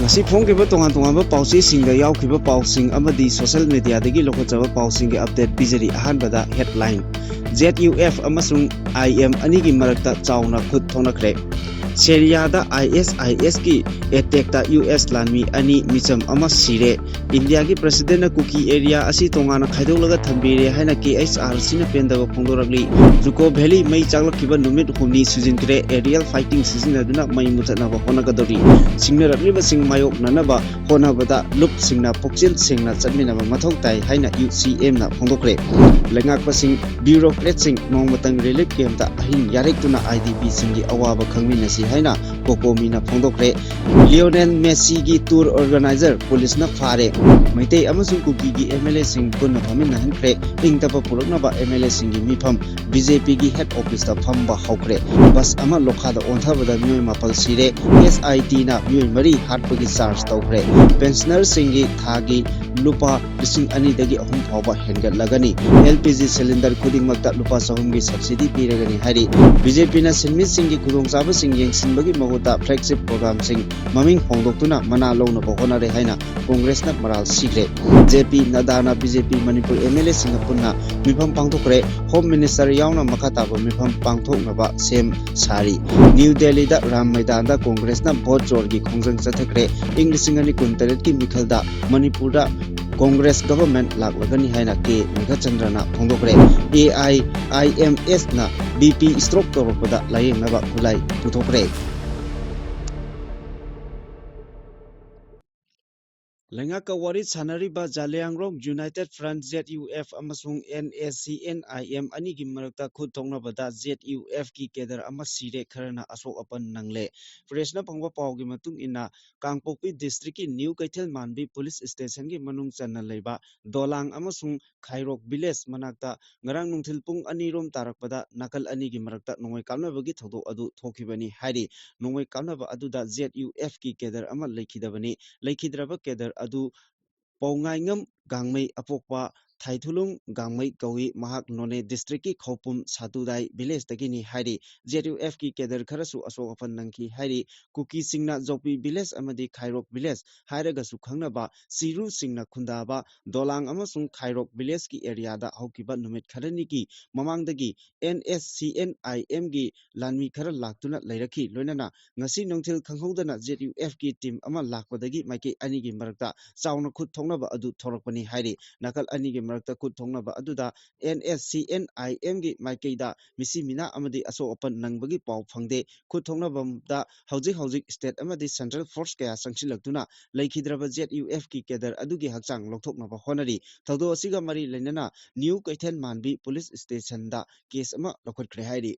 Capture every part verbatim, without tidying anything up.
ꯉꯁꯤ ꯐꯣꯡꯈꯤꯕ ꯇꯣꯉꯥꯟ ꯇꯣꯉꯥꯟꯕ ꯄꯥꯎꯆꯦꯁꯤꯡꯗ ꯌꯥꯎꯈꯤꯕ ꯄꯥꯎꯁꯤꯡ ꯑꯃꯗꯤ social mediaꯗꯒꯤ ꯂꯧꯈꯠꯆꯕ ꯄꯥꯎꯁꯤꯡꯒꯤ update ꯄꯤꯖꯔꯤ꯫ ꯑꯍꯥꯟꯕꯗ headline, Z U F ꯑꯃꯁꯨꯡ I M ꯑꯅꯤꯒꯤ ꯃꯔꯛꯇ ꯆꯥꯎꯅ ꯈꯨꯠ ꯊꯣꯛꯅꯈ꯭ꯔꯦ꯫ ꯁꯦꯔꯤꯌꯥꯗ I S I S ꯀꯤ attackꯇ U S ꯂꯥꯟꯃꯤ ꯑꯅꯤ, ꯃꯤꯆꯝ ꯑꯃ ꯁꯤꯔꯦ꯫ ꯏꯟꯗꯤꯌꯥꯒꯤ presidentꯅ ꯀꯨꯀꯤ area ꯑꯁꯤ ꯇꯣꯉꯥꯟꯅ ꯈꯥꯏꯗꯣꯛꯂꯒ ꯊꯝꯕꯤꯔꯦ ꯍꯥꯏꯅ K H R Cꯅ ꯄꯦꯟꯗꯕ ꯐꯣꯡꯗꯣꯔꯛꯂꯤ꯫ ꯖꯨꯀꯣ Valley ꯃꯩ ꯆꯥꯛꯂꯛꯈꯤꯕ ꯅꯨꯃꯤꯠ ꯍꯨꯝꯅꯤ ꯁꯨꯖꯤꯟꯈ꯭ꯔꯦ꯫ Aerial fighting ꯁꯤꯖꯤꯟꯅꯗꯨꯅ ꯃꯩ ꯃꯨꯊꯠꯅꯕ ꯍꯣꯠꯅꯒꯗꯧꯔꯤ꯫ ꯁꯤꯡꯅꯔꯛꯂꯤꯕꯁꯤꯡ ꯃꯥꯌꯣꯛꯅꯅꯕ ꯍꯣꯠꯅꯕꯗ ꯂꯨꯞꯁꯤꯡꯅ ꯄꯨꯛꯆꯦꯜ ꯁꯦꯡꯅ ꯆꯠꯃꯤꯟꯅꯕ ꯃꯊꯧ ꯇꯥꯏ ꯍꯥꯏꯅ U C Mꯅ ꯐꯣꯡꯗꯣꯛꯈ꯭ꯔꯦ꯫ ꯂꯩꯉꯥꯛꯄꯁꯤꯡ, bureaucratꯁꯤꯡ ꯅꯣꯡꯃꯇꯪ relief campꯇ ꯑꯍꯤꯡ ꯌꯥꯔꯦꯛꯇꯨꯅ I D Pꯁꯤꯡꯒꯤ ꯑꯋꯥꯕ ꯈꯪꯃꯤꯟꯅꯁꯤ ꯍꯥꯏꯅ COCOMIꯅ ꯐꯣꯡꯗꯣꯛꯈ꯭ꯔꯦ꯫ Lionel Messiꯒꯤ tour organizer policeꯅ ꯐꯥꯔꯦ꯫ ꯃꯩꯇꯩ ꯑꯃꯁꯨꯡ ꯀꯨꯀꯤꯒꯤ MLAꯁꯤꯡ ꯄꯨꯟꯅ ꯐꯝꯃꯤꯟꯅꯍꯟꯈ꯭ꯔꯦ꯫ ꯏꯪ ꯇꯞꯄ ꯄꯨꯔꯛꯅꯕ MLAꯁꯤꯡꯒꯤ ꯃꯤꯐꯝ BJPꯒꯤ head officeꯇ ꯐꯝꯕ ꯍꯧꯈ꯭ꯔꯦ꯫ Bus ꯑꯃ ꯂꯣꯈꯥꯗ ꯑꯣꯟꯊꯕꯗ ꯃꯤꯑꯣꯏ ꯃꯥꯄꯜ ꯁꯤꯔꯦ꯫ SITꯅ ꯃꯤꯑꯣꯏ ꯃꯔꯤ ꯍꯥꯠꯄꯒꯤ charge ꯇꯧꯈ꯭ꯔꯦ꯫ Pensionerꯁꯤꯡꯒꯤ ꯊꯥꯒꯤ ꯂꯨꯄꯥ ꯂꯤꯁꯤꯡ ꯑꯅꯤꯗꯒꯤ ꯑꯍꯨꯝ ꯐꯥꯎꯕ ꯍꯦꯟꯒꯠꯂꯒꯅꯤ꯫ LPG cylinder ꯈꯨꯗꯤꯡꯃꯛꯇ ꯂꯨꯄꯥ ꯆꯍꯨꯝꯒꯤ subsidy ꯄꯤꯔꯒꯅꯤ ꯍꯥꯏꯔꯤ꯫ BJPꯅ ꯁꯤꯟꯃꯤꯁꯤꯡꯒꯤ ꯈꯨꯗꯣꯡꯆꯥꯕꯁꯤꯡ ꯌꯦꯡꯁꯤꯟꯕꯒꯤ ꯃꯍꯨꯠꯇ flagship programꯁꯤꯡ ꯃꯃꯤꯡ ꯍꯣꯡꯗꯣꯛꯇꯨꯅ ꯃꯅꯥ ꯂꯧꯅꯕ ꯍꯣꯠꯅꯔꯦ ꯍꯥꯏꯅ Congressꯅ ꯃꯔꯥꯜ ꯁꯤꯈ꯭ꯔꯦ꯫ JP Naddaꯅ BJP ꯃꯅꯤꯄꯨꯔ MLAꯁꯤꯡꯒ ꯄꯨꯟꯅ ꯃꯤꯐꯝ ꯄꯥꯡꯊꯣꯛꯈ꯭ꯔꯦ꯫ Home Minister ꯌꯥꯎꯅ ꯃꯈꯥ ꯇꯥꯕ ꯃꯤꯐꯝ ꯄꯥꯡꯊꯣꯛꯅꯕ ꯁꯦꯝ ꯁꯥꯔꯤ꯫ New Delhiꯗ ꯔꯥꯝ ꯃꯩꯗꯥꯟꯗ Congressꯅ vote chorieꯒꯤ ꯈꯣꯡꯖꯪ ꯆꯠꯊꯈ꯭ꯔꯦ꯫ ꯏꯪ ꯂꯤꯁꯤꯡ ꯑꯅꯤ ꯀꯨꯟꯇꯔꯦꯠꯀꯤ ꯃꯤꯈꯜꯗ ꯃꯅꯤꯄꯨꯔꯗ Congress government ꯂꯥꯛꯂꯒꯅꯤ ꯍꯥꯏꯅ K ꯃꯦꯘꯆꯟꯗ꯭ꯔꯅ ꯐꯣꯡꯗꯣꯛꯈ꯭ꯔꯦ꯫ AIIMSꯅ BP stroke ꯇꯧꯔꯛꯄꯗ ꯂꯥꯌꯦꯡꯅꯕ ꯈꯨꯠꯂꯥꯏ ꯄꯨꯊꯣꯛꯈ꯭ꯔꯦ꯫ ꯂꯩꯉꯥꯛꯀ ꯋꯥꯔꯤ ꯁꯥꯟꯅꯔꯤꯕ Zaliangrong United Front, Z U F, ꯑꯃꯁꯨꯡ NSCN-IM ꯑꯅꯤꯒꯤ ꯃꯔꯛꯇ ꯈꯨꯠ ꯊꯣꯛꯅꯕꯗ Z U Fꯀꯤ cadre ꯑꯃ ꯁꯤꯔꯦ, ꯈꯔꯅ ꯑꯁꯣꯛ ꯑꯄꯟ ꯅꯪꯂꯦ꯫ Pressꯅ ꯐꯪꯕ ꯄꯥꯎꯒꯤ ꯃꯇꯨꯡ ꯏꯟꯅ, ꯀꯥꯡꯄꯣꯛꯄꯤ districtꯀꯤ New ꯀꯩꯊꯦꯜ ꯃꯥꯟꯕꯤ police stationꯒꯤ ꯃꯅꯨꯡ ꯆꯟꯅ ꯂꯩꯕ ꯗꯣꯂꯥꯡ ꯑꯃꯁꯨꯡ ꯈꯥꯏꯔꯣꯛ village ꯃꯅꯥꯛꯇ ꯉꯔꯥꯡ ꯅꯨꯡꯊꯤꯜ ꯄꯨꯡ ꯑꯅꯤꯔꯣꯝ ꯇꯥꯔꯛꯄꯗ ꯅꯥꯀꯜ ꯑꯅꯤꯒꯤ ꯃꯔꯛꯇ ꯅꯣꯡꯃꯩ ꯀꯥꯞꯅꯕꯒꯤ ꯊꯧꯗꯣꯛ ꯑꯗꯨ ꯊꯣꯛꯈꯤꯕꯅꯤ ꯍꯥꯏꯔꯤ꯫ ꯅꯣꯡꯃꯩ ꯀꯥꯞꯅꯕ ꯑꯗꯨꯗ Z U Fꯀꯤ cadre ꯑꯃ ꯂꯩꯈꯤꯗꯕꯅꯤ꯫ ꯂꯩꯈꯤꯗ꯭ꯔꯕ cadre ꯑꯗꯨ ꯄꯧꯉꯥꯏꯉꯝ ꯒꯥꯡꯃꯩ, ꯑꯄꯣꯛꯄ ꯊꯥꯏꯊꯨꯂꯨꯡ ꯒꯥꯡꯃꯩ ꯀꯧꯏ꯫ ꯃꯍꯥꯛ ꯅꯣꯅꯦ district ꯀꯤ ꯈꯧꯄꯨꯝ ꯁꯥꯇꯨꯗꯥꯏ village ꯇꯒꯤꯅꯤ ꯍꯥꯏꯔꯤ꯫ Z U F ꯀꯤ cadre ꯈꯔꯁꯨ ꯑꯁꯣꯛ ꯑꯄꯟ ꯅꯪꯈꯤ ꯍꯥꯏꯔꯤ꯫ ꯀꯨꯀꯤꯁꯤꯡꯅ ꯖꯣꯄꯤ village ꯑꯃꯗꯤ ꯈꯥꯏꯔꯣꯛ village ꯍꯥꯏꯔꯒꯁꯨ ꯈꯪꯅꯕ ꯆꯤꯔꯨꯁꯤꯡꯅ ꯈꯨꯟꯗꯥꯕ ꯗꯣꯂꯥꯡ ꯑꯃꯁꯨꯡ ꯈꯥꯏꯔꯣꯛ village ꯀꯤ area ꯗ ꯍꯧꯈꯤꯕ ꯅꯨꯃꯤꯠ ꯈꯔꯅꯤꯒꯤ ꯃꯃꯥꯡꯗꯒꯤ N S C N I M ꯒꯤ ꯂꯥꯟꯃꯤ ꯈꯔ ꯂꯥꯛꯇꯨꯅ ꯂꯩꯔꯛꯈꯤ꯫ ꯂꯣꯏꯅꯅ ꯉꯁꯤ ꯅꯨꯡꯊꯤꯜ ꯈꯪꯍꯧꯗꯅ Z U F ꯀꯤ team ꯑꯃ ꯂꯥꯛꯄꯗꯒꯤ ꯃꯥꯏꯀꯩ ꯑꯅꯤꯒꯤ ꯃꯔꯛꯇ ꯆꯥꯎꯅ ꯈꯨꯠ ꯊꯣꯛꯅꯕ ꯑꯗꯨ ꯊꯣꯔꯛꯄꯅꯤ ꯍꯥꯏꯔꯤ꯫ ꯅꯥꯀꯜ ꯑꯅꯤꯒꯤ ꯃꯔꯛꯇ ꯈꯨꯠ ꯊꯣꯛꯅꯕ ꯑꯗꯨꯗ N S C N I M ꯒꯤ ꯃꯥꯏꯀꯩꯗ ꯃꯤꯁꯤ ꯃꯤꯅꯥ ꯑꯃꯗꯤ ꯑꯁꯣꯛ ꯑꯄꯟ ꯅꯪꯕꯒꯤ ꯄꯥꯎ ꯐꯪꯗꯦ꯫ ꯈꯨꯠ ꯊꯣꯛꯅꯕꯗ ꯍꯧꯖꯤꯛ ꯍꯧꯖꯤꯛ state ꯑꯃꯗꯤ central force ꯀꯌꯥ ꯆꯪꯁꯤꯜꯂꯛꯇꯨꯅ ꯂꯩꯈꯤꯗ꯭ꯔꯕ Z U F ꯀꯤ cadre ꯑꯗꯨꯒꯤ ꯍꯛꯆꯥꯡ ꯂꯧꯊꯣꯛꯅꯕ ꯍꯣꯠꯅꯔꯤ꯫ ꯊꯧꯗꯣꯛ ꯑꯁꯤꯒ ꯃꯔꯤ ꯂꯩꯅꯅ New ꯀꯩꯊꯦꯜ ꯃꯥꯟꯕꯤ police station ꯗ case ꯑꯃ ꯂꯧꯈꯠꯈ꯭ꯔꯦ ꯍꯥꯏꯔꯤ꯫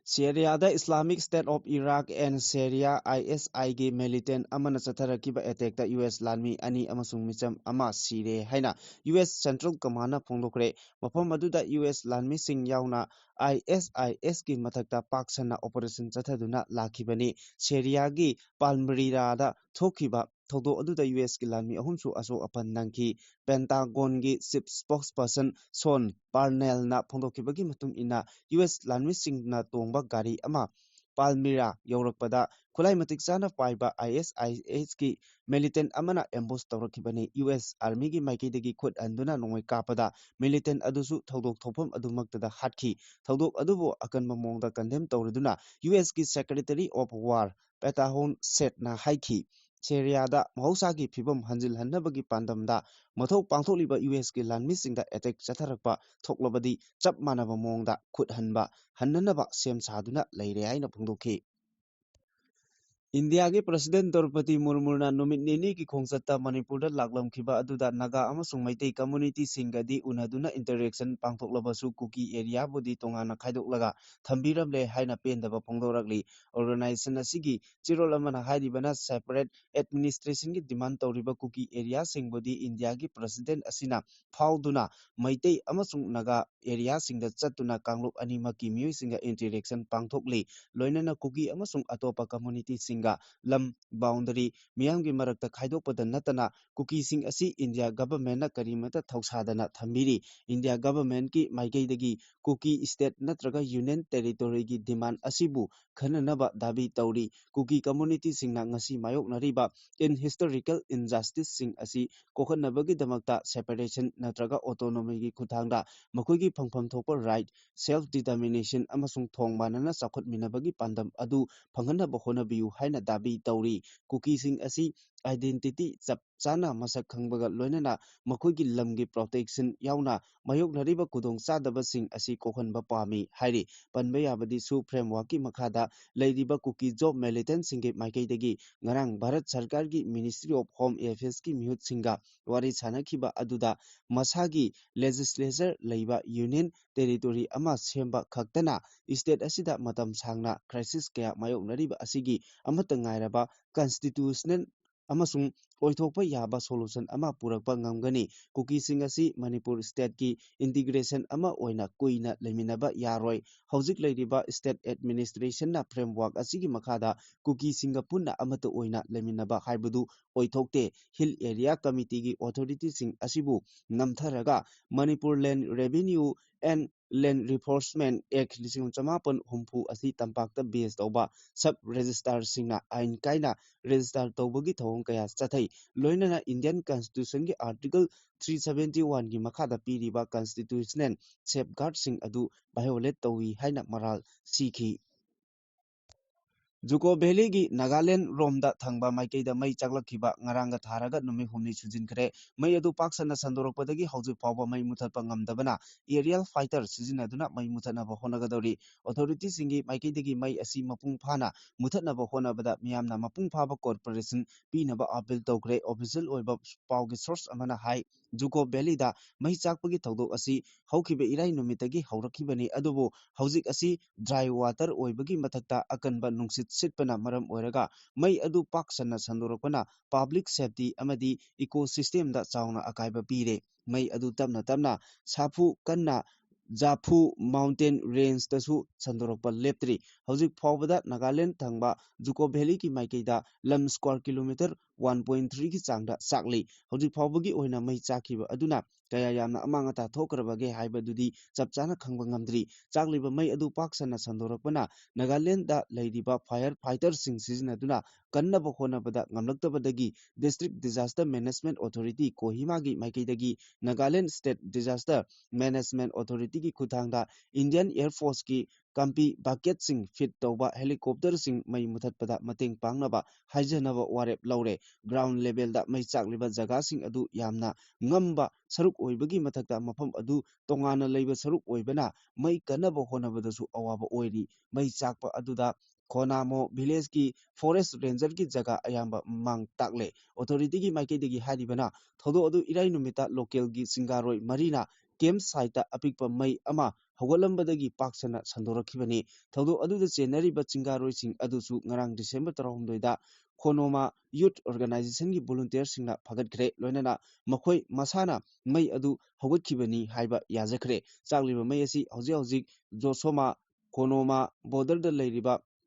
ꯁꯤꯔꯤꯌꯥꯗ Islamic State of Iraq and Syria, I S I ꯒꯤ militant ꯑꯃꯅ ꯆꯠꯊꯔꯛꯈꯤꯕ attack ꯇ U S ꯂꯥꯟꯃꯤ ꯑꯅꯤ ꯑꯃꯁꯨꯡ ꯃꯤꯆꯝ ꯑꯃ ꯁꯤꯔꯦ ꯍꯥꯏꯅ U S Central Command ꯅ ꯐꯣꯡꯗꯣꯛꯈ꯭ꯔꯦ꯫ ꯃꯐꯝ ꯑꯗꯨꯗ U S ꯂꯥꯟꯃꯤꯁꯤꯡ ꯌꯥꯎꯅ I S I S ꯀꯤ ꯃꯊꯛꯇ ꯄꯥꯛ ꯁꯟꯅ operation ꯆꯠꯊꯗꯨꯅ ꯂꯥꯛꯈꯤꯕꯅꯤ꯫ ꯁꯤꯔꯤꯌꯥꯒꯤ ꯄꯥꯜꯃꯤꯔꯥꯗ ꯊꯣꯛꯈꯤꯕ ꯊꯧꯗꯣꯛ ꯑꯗꯨꯗ U S ꯀꯤ ꯂꯥꯟꯃꯤ ꯑꯍꯨꯝꯁꯨ ꯑꯁꯣꯛ ꯑꯄꯟ ꯅꯪꯈꯤ꯫ Pentagon ꯒꯤ chief spokesperson Sean Parnell ꯅ ꯐꯣꯡꯗꯣꯛꯈꯤꯕꯒꯤ ꯃꯇꯨꯡ ꯏꯟꯅ, U S ꯂꯥꯟꯃꯤꯁꯤꯡꯅ ꯇꯣꯡꯕ ꯒꯥꯔꯤ ꯑꯃ ꯄꯥꯜꯃꯤꯔꯥ ꯌꯧꯔꯛꯄꯗ ꯈꯨꯠꯂꯥꯏ ꯃꯇꯤꯛ ꯆꯥꯅ ꯄꯥꯏꯕ I S I S ꯀꯤ militant ꯑꯃꯅ ambush ꯇꯧꯔꯛꯈꯤꯕꯅꯤ꯫ U S Army ꯒꯤ ꯃꯥꯏꯀꯩꯗꯒꯤ ꯈꯨꯠ ꯍꯟꯗꯨꯅ ꯅꯣꯡꯃꯩ ꯀꯥꯞꯄꯗ militant ꯑꯗꯨꯁꯨ ꯊꯧꯗꯣꯛ ꯊꯣꯛꯐꯝ ꯑꯗꯨꯃꯛꯇꯗ ꯍꯥꯠꯈꯤ꯫ ꯊꯧꯗꯣꯛ ꯑꯗꯨꯕꯨ ꯑꯀꯟꯕ ꯃꯑꯣꯡꯗ condemn ꯇꯧꯔꯗꯨꯅ U S ꯀꯤ Secretary of War Pete Hegseth ꯅ ꯍꯥꯏꯈꯤ, ꯁꯤꯔꯤꯌꯥꯗ ꯃꯍꯧꯁꯥꯒꯤ ꯐꯤꯕꯝ ꯍꯟꯖꯤꯜꯍꯟꯅꯕꯒꯤ ꯄꯥꯟꯗꯝꯗ ꯃꯊꯧ ꯄꯥꯡꯊꯣꯛꯂꯤꯕ U S ꯀꯤ ꯂꯥꯟꯃꯤꯁꯤꯡꯗ attack ꯆꯠꯊꯔꯛꯄ ꯊꯣꯛꯂꯕꯗꯤ ꯆꯞ ꯃꯥꯟꯅꯕ ꯃꯑꯣꯡꯗ ꯈꯨꯠ ꯍꯟꯕ ꯍꯟꯅꯅꯕ ꯁꯦꯝ ꯁꯥꯗꯨꯅ ꯂꯩꯔꯦ ꯍꯥꯏꯅ ꯐꯣꯡꯗꯣꯛꯈꯤ꯫ ꯏꯟꯗꯤꯌꯥꯒꯤ President ꯗ꯭ꯔꯧꯄꯗꯤ ꯃꯨꯔꯃꯨꯅ ꯅꯨꯃꯤꯠ ꯅꯤꯅꯤꯒꯤ ꯈꯣꯡꯆꯠꯇ ꯃꯅꯤꯄꯨꯔꯗ ꯂꯥꯛꯂꯝꯈꯤꯕ ꯑꯗꯨꯗ ꯅꯥꯒꯥ ꯑꯃꯁꯨꯡ ꯃꯩꯇꯩ community ꯁꯤꯡꯒꯗꯤ ꯎꯅꯗꯨꯅ interaction ꯄꯥꯡꯊꯣꯛꯂꯕꯁꯨ ꯀꯨꯀꯤ area ꯕꯨꯗꯤ ꯇꯣꯉꯥꯟꯅ ꯈꯥꯏꯗꯣꯛꯂꯒ ꯊꯝꯕꯤꯔꯝꯂꯦ ꯍꯥꯏꯅ ꯄꯦꯟꯗꯕ ꯐꯣꯡꯗꯣꯔꯛꯂꯤ꯫ Organization ꯑꯁꯤꯒꯤ ꯆꯦꯔꯣꯜ ꯑꯃꯅ ꯍꯥꯏꯔꯤꯕꯅ separate administration ꯒꯤ demand ꯇꯧꯔꯤꯕ ꯀꯨꯀꯤ area ꯁꯤꯡꯕꯨꯗꯤ ꯏꯟꯗꯤꯌꯥꯒꯤ President ꯑꯁꯤꯅ ꯐꯥꯎꯗꯨꯅ ꯃꯩꯇꯩ ꯑꯃꯁꯨꯡ ꯅꯥꯒꯥ area ꯁꯤꯡꯗ ꯆꯠꯇꯨꯅ ꯀꯥꯡꯂꯨꯞ ꯑꯅꯤꯃꯛꯀꯤ ꯃꯤꯑꯣꯏꯁꯤꯡꯒ interaction ꯄꯥꯡꯊꯣꯛꯂꯤ꯫ ꯂꯣꯏꯅꯅ ꯀꯨꯀꯤ ꯑꯃꯁꯨꯡ ꯑꯇꯣꯞꯄ community ꯁꯤꯡꯒ ꯂꯝ boundary ꯃꯤꯌꯥꯝꯒꯤ ꯃꯔꯛꯇ ꯈꯥꯏꯗꯣꯛꯄꯗ ꯅꯠꯇꯅ ꯀꯨꯀꯤꯁꯤꯡ ꯑꯁꯤ ꯏꯟꯗꯤꯌꯥ ꯒꯚꯔꯟꯃꯦꯟꯠꯅ ꯀꯔꯤꯃꯠꯇ ꯊꯧꯁꯥꯗꯅ ꯊꯝꯕꯤꯔꯤ꯫ ꯏꯟꯗꯤꯌꯥ ꯒꯚꯔꯟꯃꯦꯟꯠꯀꯤ ꯃꯥꯏꯀꯩꯗꯒꯤ ꯀꯨꯀꯤ state ꯅꯠꯇ꯭ꯔꯒ union territoryꯒꯤ demand ꯑꯁꯤꯕꯨ ꯈꯟꯅꯅꯕ ꯗꯥꯕꯤ ꯇꯧꯔꯤ꯫ ꯀꯨꯀꯤ communityꯁꯤꯡꯅ ꯉꯁꯤ ꯃꯥꯌꯣꯛꯅꯔꯤꯕ in historical injusticeꯁꯤꯡ ꯑꯁꯤ ꯀꯣꯛꯍꯟꯅꯕꯒꯤꯗꯃꯛꯇ separation ꯅꯠꯇ꯭ꯔꯒ autonomyꯒꯤ ꯈꯨꯠꯊꯥꯡꯗ ꯃꯈꯣꯏꯒꯤ ꯐꯪꯐꯝ ꯊꯣꯛꯄ right, self determination ꯑꯃꯁꯨꯡ ꯊꯣꯡ ꯃꯥꯟꯅꯅ ꯆꯥꯎꯈꯠꯃꯤꯟꯅꯕꯒꯤ ꯄꯥꯟꯗꯝ ꯑꯗꯨ ꯐꯪꯍꯟꯅꯕ ꯍꯣꯠꯅꯕꯤꯌꯨ ꯍꯥꯏꯅ ꯗꯥꯕꯤ ꯇꯧꯔꯤ꯫ ꯀꯨꯀꯤꯁꯤꯡ ꯑꯁꯤ identity ꯆꯞ ꯆꯥꯅ ꯃꯁꯛ ꯈꯪꯕꯒ ꯂꯣꯏꯅꯅ ꯃꯈꯣꯏꯒꯤ ꯂꯝꯒꯤ protection ꯌꯥꯎꯅ ꯃꯥꯌꯣꯛꯅꯔꯤꯕ ꯈꯨꯗꯣꯡꯆꯥꯗꯕꯁꯤꯡ ꯑꯁꯤ ꯀꯣꯛꯍꯟꯕ ꯄꯥꯝꯃꯤ ꯍꯥꯏꯔꯤ꯫ ꯄꯟꯕ ꯌꯥꯕꯗꯤ ꯁꯨ frameworkꯀꯤ ꯃꯈꯥꯗ ꯂꯩꯔꯤꯕ ꯀꯨꯀꯤ ꯖꯣꯕ militantꯁꯤꯡꯒꯤ ꯃꯥꯏꯀꯩꯗꯒꯤ ꯉꯔꯥꯡ ꯚꯥꯔꯠ ꯁꯔꯀꯥꯔꯒꯤ Ministry of Home Affairsꯀꯤ ꯃꯤꯍꯨꯠꯁꯤꯡꯒ ꯋꯥꯔꯤ ꯁꯥꯅꯈꯤꯕ ꯑꯗꯨꯗ ꯃꯁꯥꯒꯤ legislature ꯂꯩꯕ union territory ꯑꯃ ꯁꯦꯝꯕ ꯈꯛꯇꯅ state ꯑꯁꯤꯗ ꯃꯇꯝ ꯁꯥꯡꯅ crisis ꯀꯌꯥ ꯃꯥꯌꯣꯛꯅꯔꯤꯕ ꯑꯁꯤꯒꯤ ꯑꯃꯠꯇ ꯉꯥꯏꯔꯕ constitutional ꯑꯃꯁꯨꯡ ꯑꯣꯏꯊꯣꯛꯄ ꯌꯥꯕ solution ꯑꯃ ꯄꯨꯔꯛꯄ ꯉꯝꯒꯅꯤ꯫ ꯀꯨꯀꯤꯁꯤꯡ ꯑꯁꯤ ꯃꯅꯤꯄꯨꯔ stateꯀꯤ integration ꯑꯃ ꯑꯣꯏꯅ ꯀꯨꯏꯅ ꯂꯩꯃꯤꯟꯅꯕ ꯌꯥꯔꯣꯏ꯫ ꯍꯧꯖꯤꯛ ꯂꯩꯔꯤꯕ state administrationꯅ framework ꯑꯁꯤꯒꯤ ꯃꯈꯥꯗ ꯀꯨꯀꯤꯁꯤꯡꯒ ꯄꯨꯟꯅ ꯑꯃꯠꯇ ꯑꯣꯏꯅ ꯂꯩꯃꯤꯟꯅꯕ ꯍꯥꯏꯕꯗꯨ ꯑꯣꯏꯊꯣꯛꯇꯦ꯫ Hill Area Committeeꯒꯤ authorityꯁꯤꯡ ꯑꯁꯤꯕꯨ ꯅꯝꯊꯔꯒ Manipur Land Revenue and Land Reforcement Act ꯂꯤꯁꯤꯡ ꯆꯃꯥꯄꯟ ꯍꯨꯝꯐꯨ ꯑꯁꯤ ꯇꯝꯄꯥꯛꯇ base ꯇꯧꯕ sub registrarꯁꯤꯡꯅ ꯑꯥꯏꯟ ꯀꯥꯏꯅ register ꯇꯧꯕꯒꯤ ꯊꯧꯑꯣꯡ ꯀꯌꯥ ꯆꯠꯊꯩ꯫ ꯂꯣꯏꯅꯅ Indian Constitutionꯒꯤ Article three seventy oneꯒꯤ ꯃꯈꯥꯗ ꯄꯤꯔꯤꯕ constitutional safeguardꯁꯤꯡ ꯑꯗꯨ violate ꯇꯧꯏ ꯍꯥꯏꯅ ꯃꯔꯥꯜ ꯁꯤꯈꯤ꯫ ꯖꯨꯀꯣ ꯚꯦꯂꯤꯒꯤ ꯅꯥꯒꯥꯂꯦꯟ ꯔꯣꯝꯗ ꯊꯪꯕ ꯃꯥꯏꯀꯩꯗ ꯃꯩ ꯆꯥꯛꯂꯛꯈꯤꯕ ꯉꯔꯥꯡꯒ ꯊꯥꯔꯒ ꯅꯨꯃꯤꯠ ꯍꯨꯝꯅꯤ ꯁꯨꯖꯤꯟꯈ꯭ꯔꯦ꯫ ꯃꯩ ꯑꯗꯨ ꯄꯥꯛ ꯁꯟꯅ ꯁꯟꯗꯣꯔꯛꯄꯗꯒꯤ ꯍꯧꯖꯤꯛ ꯐꯥꯎꯕ ꯃꯩ ꯃꯨꯊꯠꯄ ꯉꯝꯗꯕꯅ aerial fighter ꯁꯤꯖꯤꯟꯅꯗꯨꯅ ꯃꯩ ꯃꯨꯊꯠꯅꯕ ꯍꯣꯠꯅꯒꯗꯧꯔꯤ꯫ Authorityꯁꯤꯡꯒꯤ ꯃꯥꯏꯀꯩꯗꯒꯤ ꯃꯩ ꯑꯁꯤ ꯃꯄꯨꯡ ꯐꯥꯅ ꯃꯨꯊꯠꯅꯕ ꯍꯣꯠꯅꯕꯗ ꯃꯤꯌꯥꯝꯅ ꯃꯄꯨꯡ ꯐꯥꯕ cooperation ꯄꯤꯅꯕ appeal ꯇꯧꯈ꯭ꯔꯦ꯫ Official ꯑꯣꯏꯕ ꯄꯥꯎꯒꯤ source ꯑꯃꯅ ꯍꯥꯏ, ꯖꯨꯀꯣ ꯚꯦꯂꯤꯗ ꯃꯩ ꯆꯥꯛꯄꯒꯤ ꯊꯧꯗꯣꯛ ꯑꯁꯤ ꯍꯧꯈꯤꯕ ꯏꯔꯥꯏ ꯅꯨꯃꯤꯠꯇꯒꯤ ꯍꯧꯔꯛꯈꯤꯕꯅꯤ, ꯑꯗꯨꯕꯨ ꯍꯧꯖꯤꯛ ꯑꯁꯤ dry water ꯑꯣꯏꯕꯒꯤ ꯃꯊꯛꯇ ꯑꯀꯟꯕ ꯅꯨꯡꯁꯤꯠ ꯁꯤꯠꯄꯅ ꯃꯔꯝ ꯑꯣꯏꯔꯒ ꯃꯩ ꯑꯗꯨ ꯄꯥꯛ ꯁꯟꯅ ꯁꯟꯗꯣꯔꯛꯄꯅ public safety ꯑꯃꯗꯤ ecosystemꯗ ꯆꯥꯎꯅ ꯑꯀꯥꯏꯕ ꯄꯤꯔꯦ꯫ ꯃꯩ ꯑꯗꯨ ꯇꯞꯅ ꯇꯞꯅ ꯁꯥꯐꯨ ꯀꯟꯅ ꯖꯥꯐꯨ ꯃꯥꯎꯟꯇꯦꯟ ꯔꯦꯟꯖꯇꯁꯨ ꯁꯟꯗꯣꯔꯛꯄ ꯂꯦꯞꯇ꯭ꯔꯤ꯫ ꯍꯧꯖꯤꯛ ꯐꯥꯎꯕꯗ ꯅꯥꯒꯥꯂꯦꯟ ꯊꯪꯕ ꯖꯨꯀꯣ ꯚꯦꯂꯤꯒꯤ ꯃꯥꯏꯀꯩꯗ ꯂꯝ square kilometre one point threeꯒꯤ ꯆꯥꯡꯗ ꯆꯥꯛꯂꯤ꯫ ꯍꯧꯖꯤꯛ ꯐꯥꯎꯕꯒꯤ ꯑꯣꯏꯅ ꯃꯩ ꯆꯥꯛꯈꯤꯕ ꯑꯗꯨꯅ ꯀꯌꯥ ꯌꯥꯝꯅ ꯑꯃꯥꯡ ꯑꯇꯥ ꯊꯣꯛꯈ꯭ꯔꯕꯒꯦ ꯍꯥꯏꯕꯗꯨꯗꯤ ꯆꯞ ꯆꯥꯅ ꯈꯪꯕ ꯉꯝꯗ꯭ꯔꯤ꯫ ꯆꯥꯛꯂꯤꯕ ꯃꯩ ꯑꯗꯨ ꯄꯥꯛ ꯁꯟꯅ ꯁꯟꯗꯣꯔꯛꯄꯅ ꯅꯥꯒꯥꯂꯦꯟꯗ ꯂꯩꯔꯤꯕ fire fighterꯁꯤꯡ ꯁꯤꯖꯤꯟꯅꯗꯨꯅ ꯀꯟꯅꯕ ꯍꯣꯠꯅꯕꯗ ꯉꯝꯂꯛꯇꯕꯗꯒꯤ District Disaster Management Authority ꯀꯣꯍꯤꯃꯥꯒꯤ ꯃꯥꯏꯀꯩꯗꯒꯤ Nagaland State Disaster Management Authorityꯒꯤ ꯈꯨꯠꯊꯥꯡꯗ Indian Air Forceꯀꯤ ꯀꯥꯝꯄꯤ bucketꯁꯤꯡ fit ꯇꯧꯕ helicopterꯁꯤꯡ ꯃꯩ ꯃꯨꯊꯠꯄꯗ ꯃꯇꯦꯡ ꯄꯥꯡꯅꯕ ꯍꯥꯏꯖꯅꯕ ꯋꯥꯔꯦꯞ ꯂꯧꯔꯦ꯫ Ground levelꯗ ꯃꯩ ꯆꯥꯛꯂꯤꯕ ꯖꯒꯥꯁꯤꯡ ꯑꯗꯨ ꯌꯥꯝꯅ ꯉꯝꯕ ꯁꯔꯨꯛ ꯑꯣꯏꯕꯒꯤ ꯃꯊꯛꯇ ꯃꯐꯝ ꯑꯗꯨ ꯇꯣꯉꯥꯟꯅ ꯂꯩꯕ ꯁꯔꯨꯛ ꯑꯣꯏꯕꯅ ꯃꯩ ꯀꯟꯅꯕ ꯍꯣꯠꯅꯕꯗꯁꯨ ꯑꯋꯥꯕ ꯑꯣꯏꯔꯤ꯫ ꯃꯩ ꯆꯥꯛꯄ ꯑꯗꯨꯗ ꯈꯣꯅꯥꯃꯣ ꯚꯤꯂꯦꯖꯀꯤ forest rangerꯒꯤ ꯖꯒꯥ ꯑꯌꯥꯝꯕ ꯃꯥꯡ ꯇꯥꯛꯂꯦ꯫ Authorityꯒꯤ ꯃꯥꯏꯀꯩꯗꯒꯤ ꯍꯥꯏꯔꯤꯕꯅ ꯊꯧꯗꯣꯛ ꯑꯗꯨ ꯏꯔꯥꯏ ꯅꯨꯃꯤꯠꯇ localꯒꯤ ꯆꯤꯡꯒꯥꯔꯣꯏ ꯃꯔꯤꯅ camp siteꯇ ꯑꯄꯤꯛꯄ ꯃꯩ ꯑꯃ ꯍꯧꯒꯠꯂꯝꯕꯗꯒꯤ ꯄꯥꯛ ꯁꯟꯅ ꯁꯟꯗꯣꯔꯛꯈꯤꯕꯅꯤ꯫ ꯊꯧꯗꯣꯛ ꯑꯗꯨꯗ ꯆꯦꯟꯅꯔꯤꯕ ꯆꯤꯡꯒꯥꯔꯣꯏꯁꯤꯡ ꯑꯗꯨꯁꯨ ꯉꯔꯥꯡ December ꯇꯔꯥꯍꯨꯝꯗꯣꯏꯗ ꯈꯣꯅꯣꯃꯥ Youth Organizationꯒꯤ volunteerꯁꯤꯡꯅ ꯐꯒꯠꯈ꯭ꯔꯦ꯫ ꯂꯣꯏꯅꯅ ꯃꯈꯣꯏ ꯃꯁꯥꯅ ꯃꯩ ꯑꯗꯨ ꯍꯧꯒꯠꯈꯤꯕꯅꯤ ꯍꯥꯏꯕ ꯌꯥꯖꯈ꯭ꯔꯦ꯫ ꯆꯥꯛꯂꯤꯕ ꯃꯩ ꯑꯁꯤ ꯍꯧꯖꯤꯛ ꯍꯧꯖꯤꯛ ꯖꯣꯁꯣꯃꯥ ꯈꯣꯅꯣꯃꯥ borderꯗ ꯂꯩꯔꯤꯕ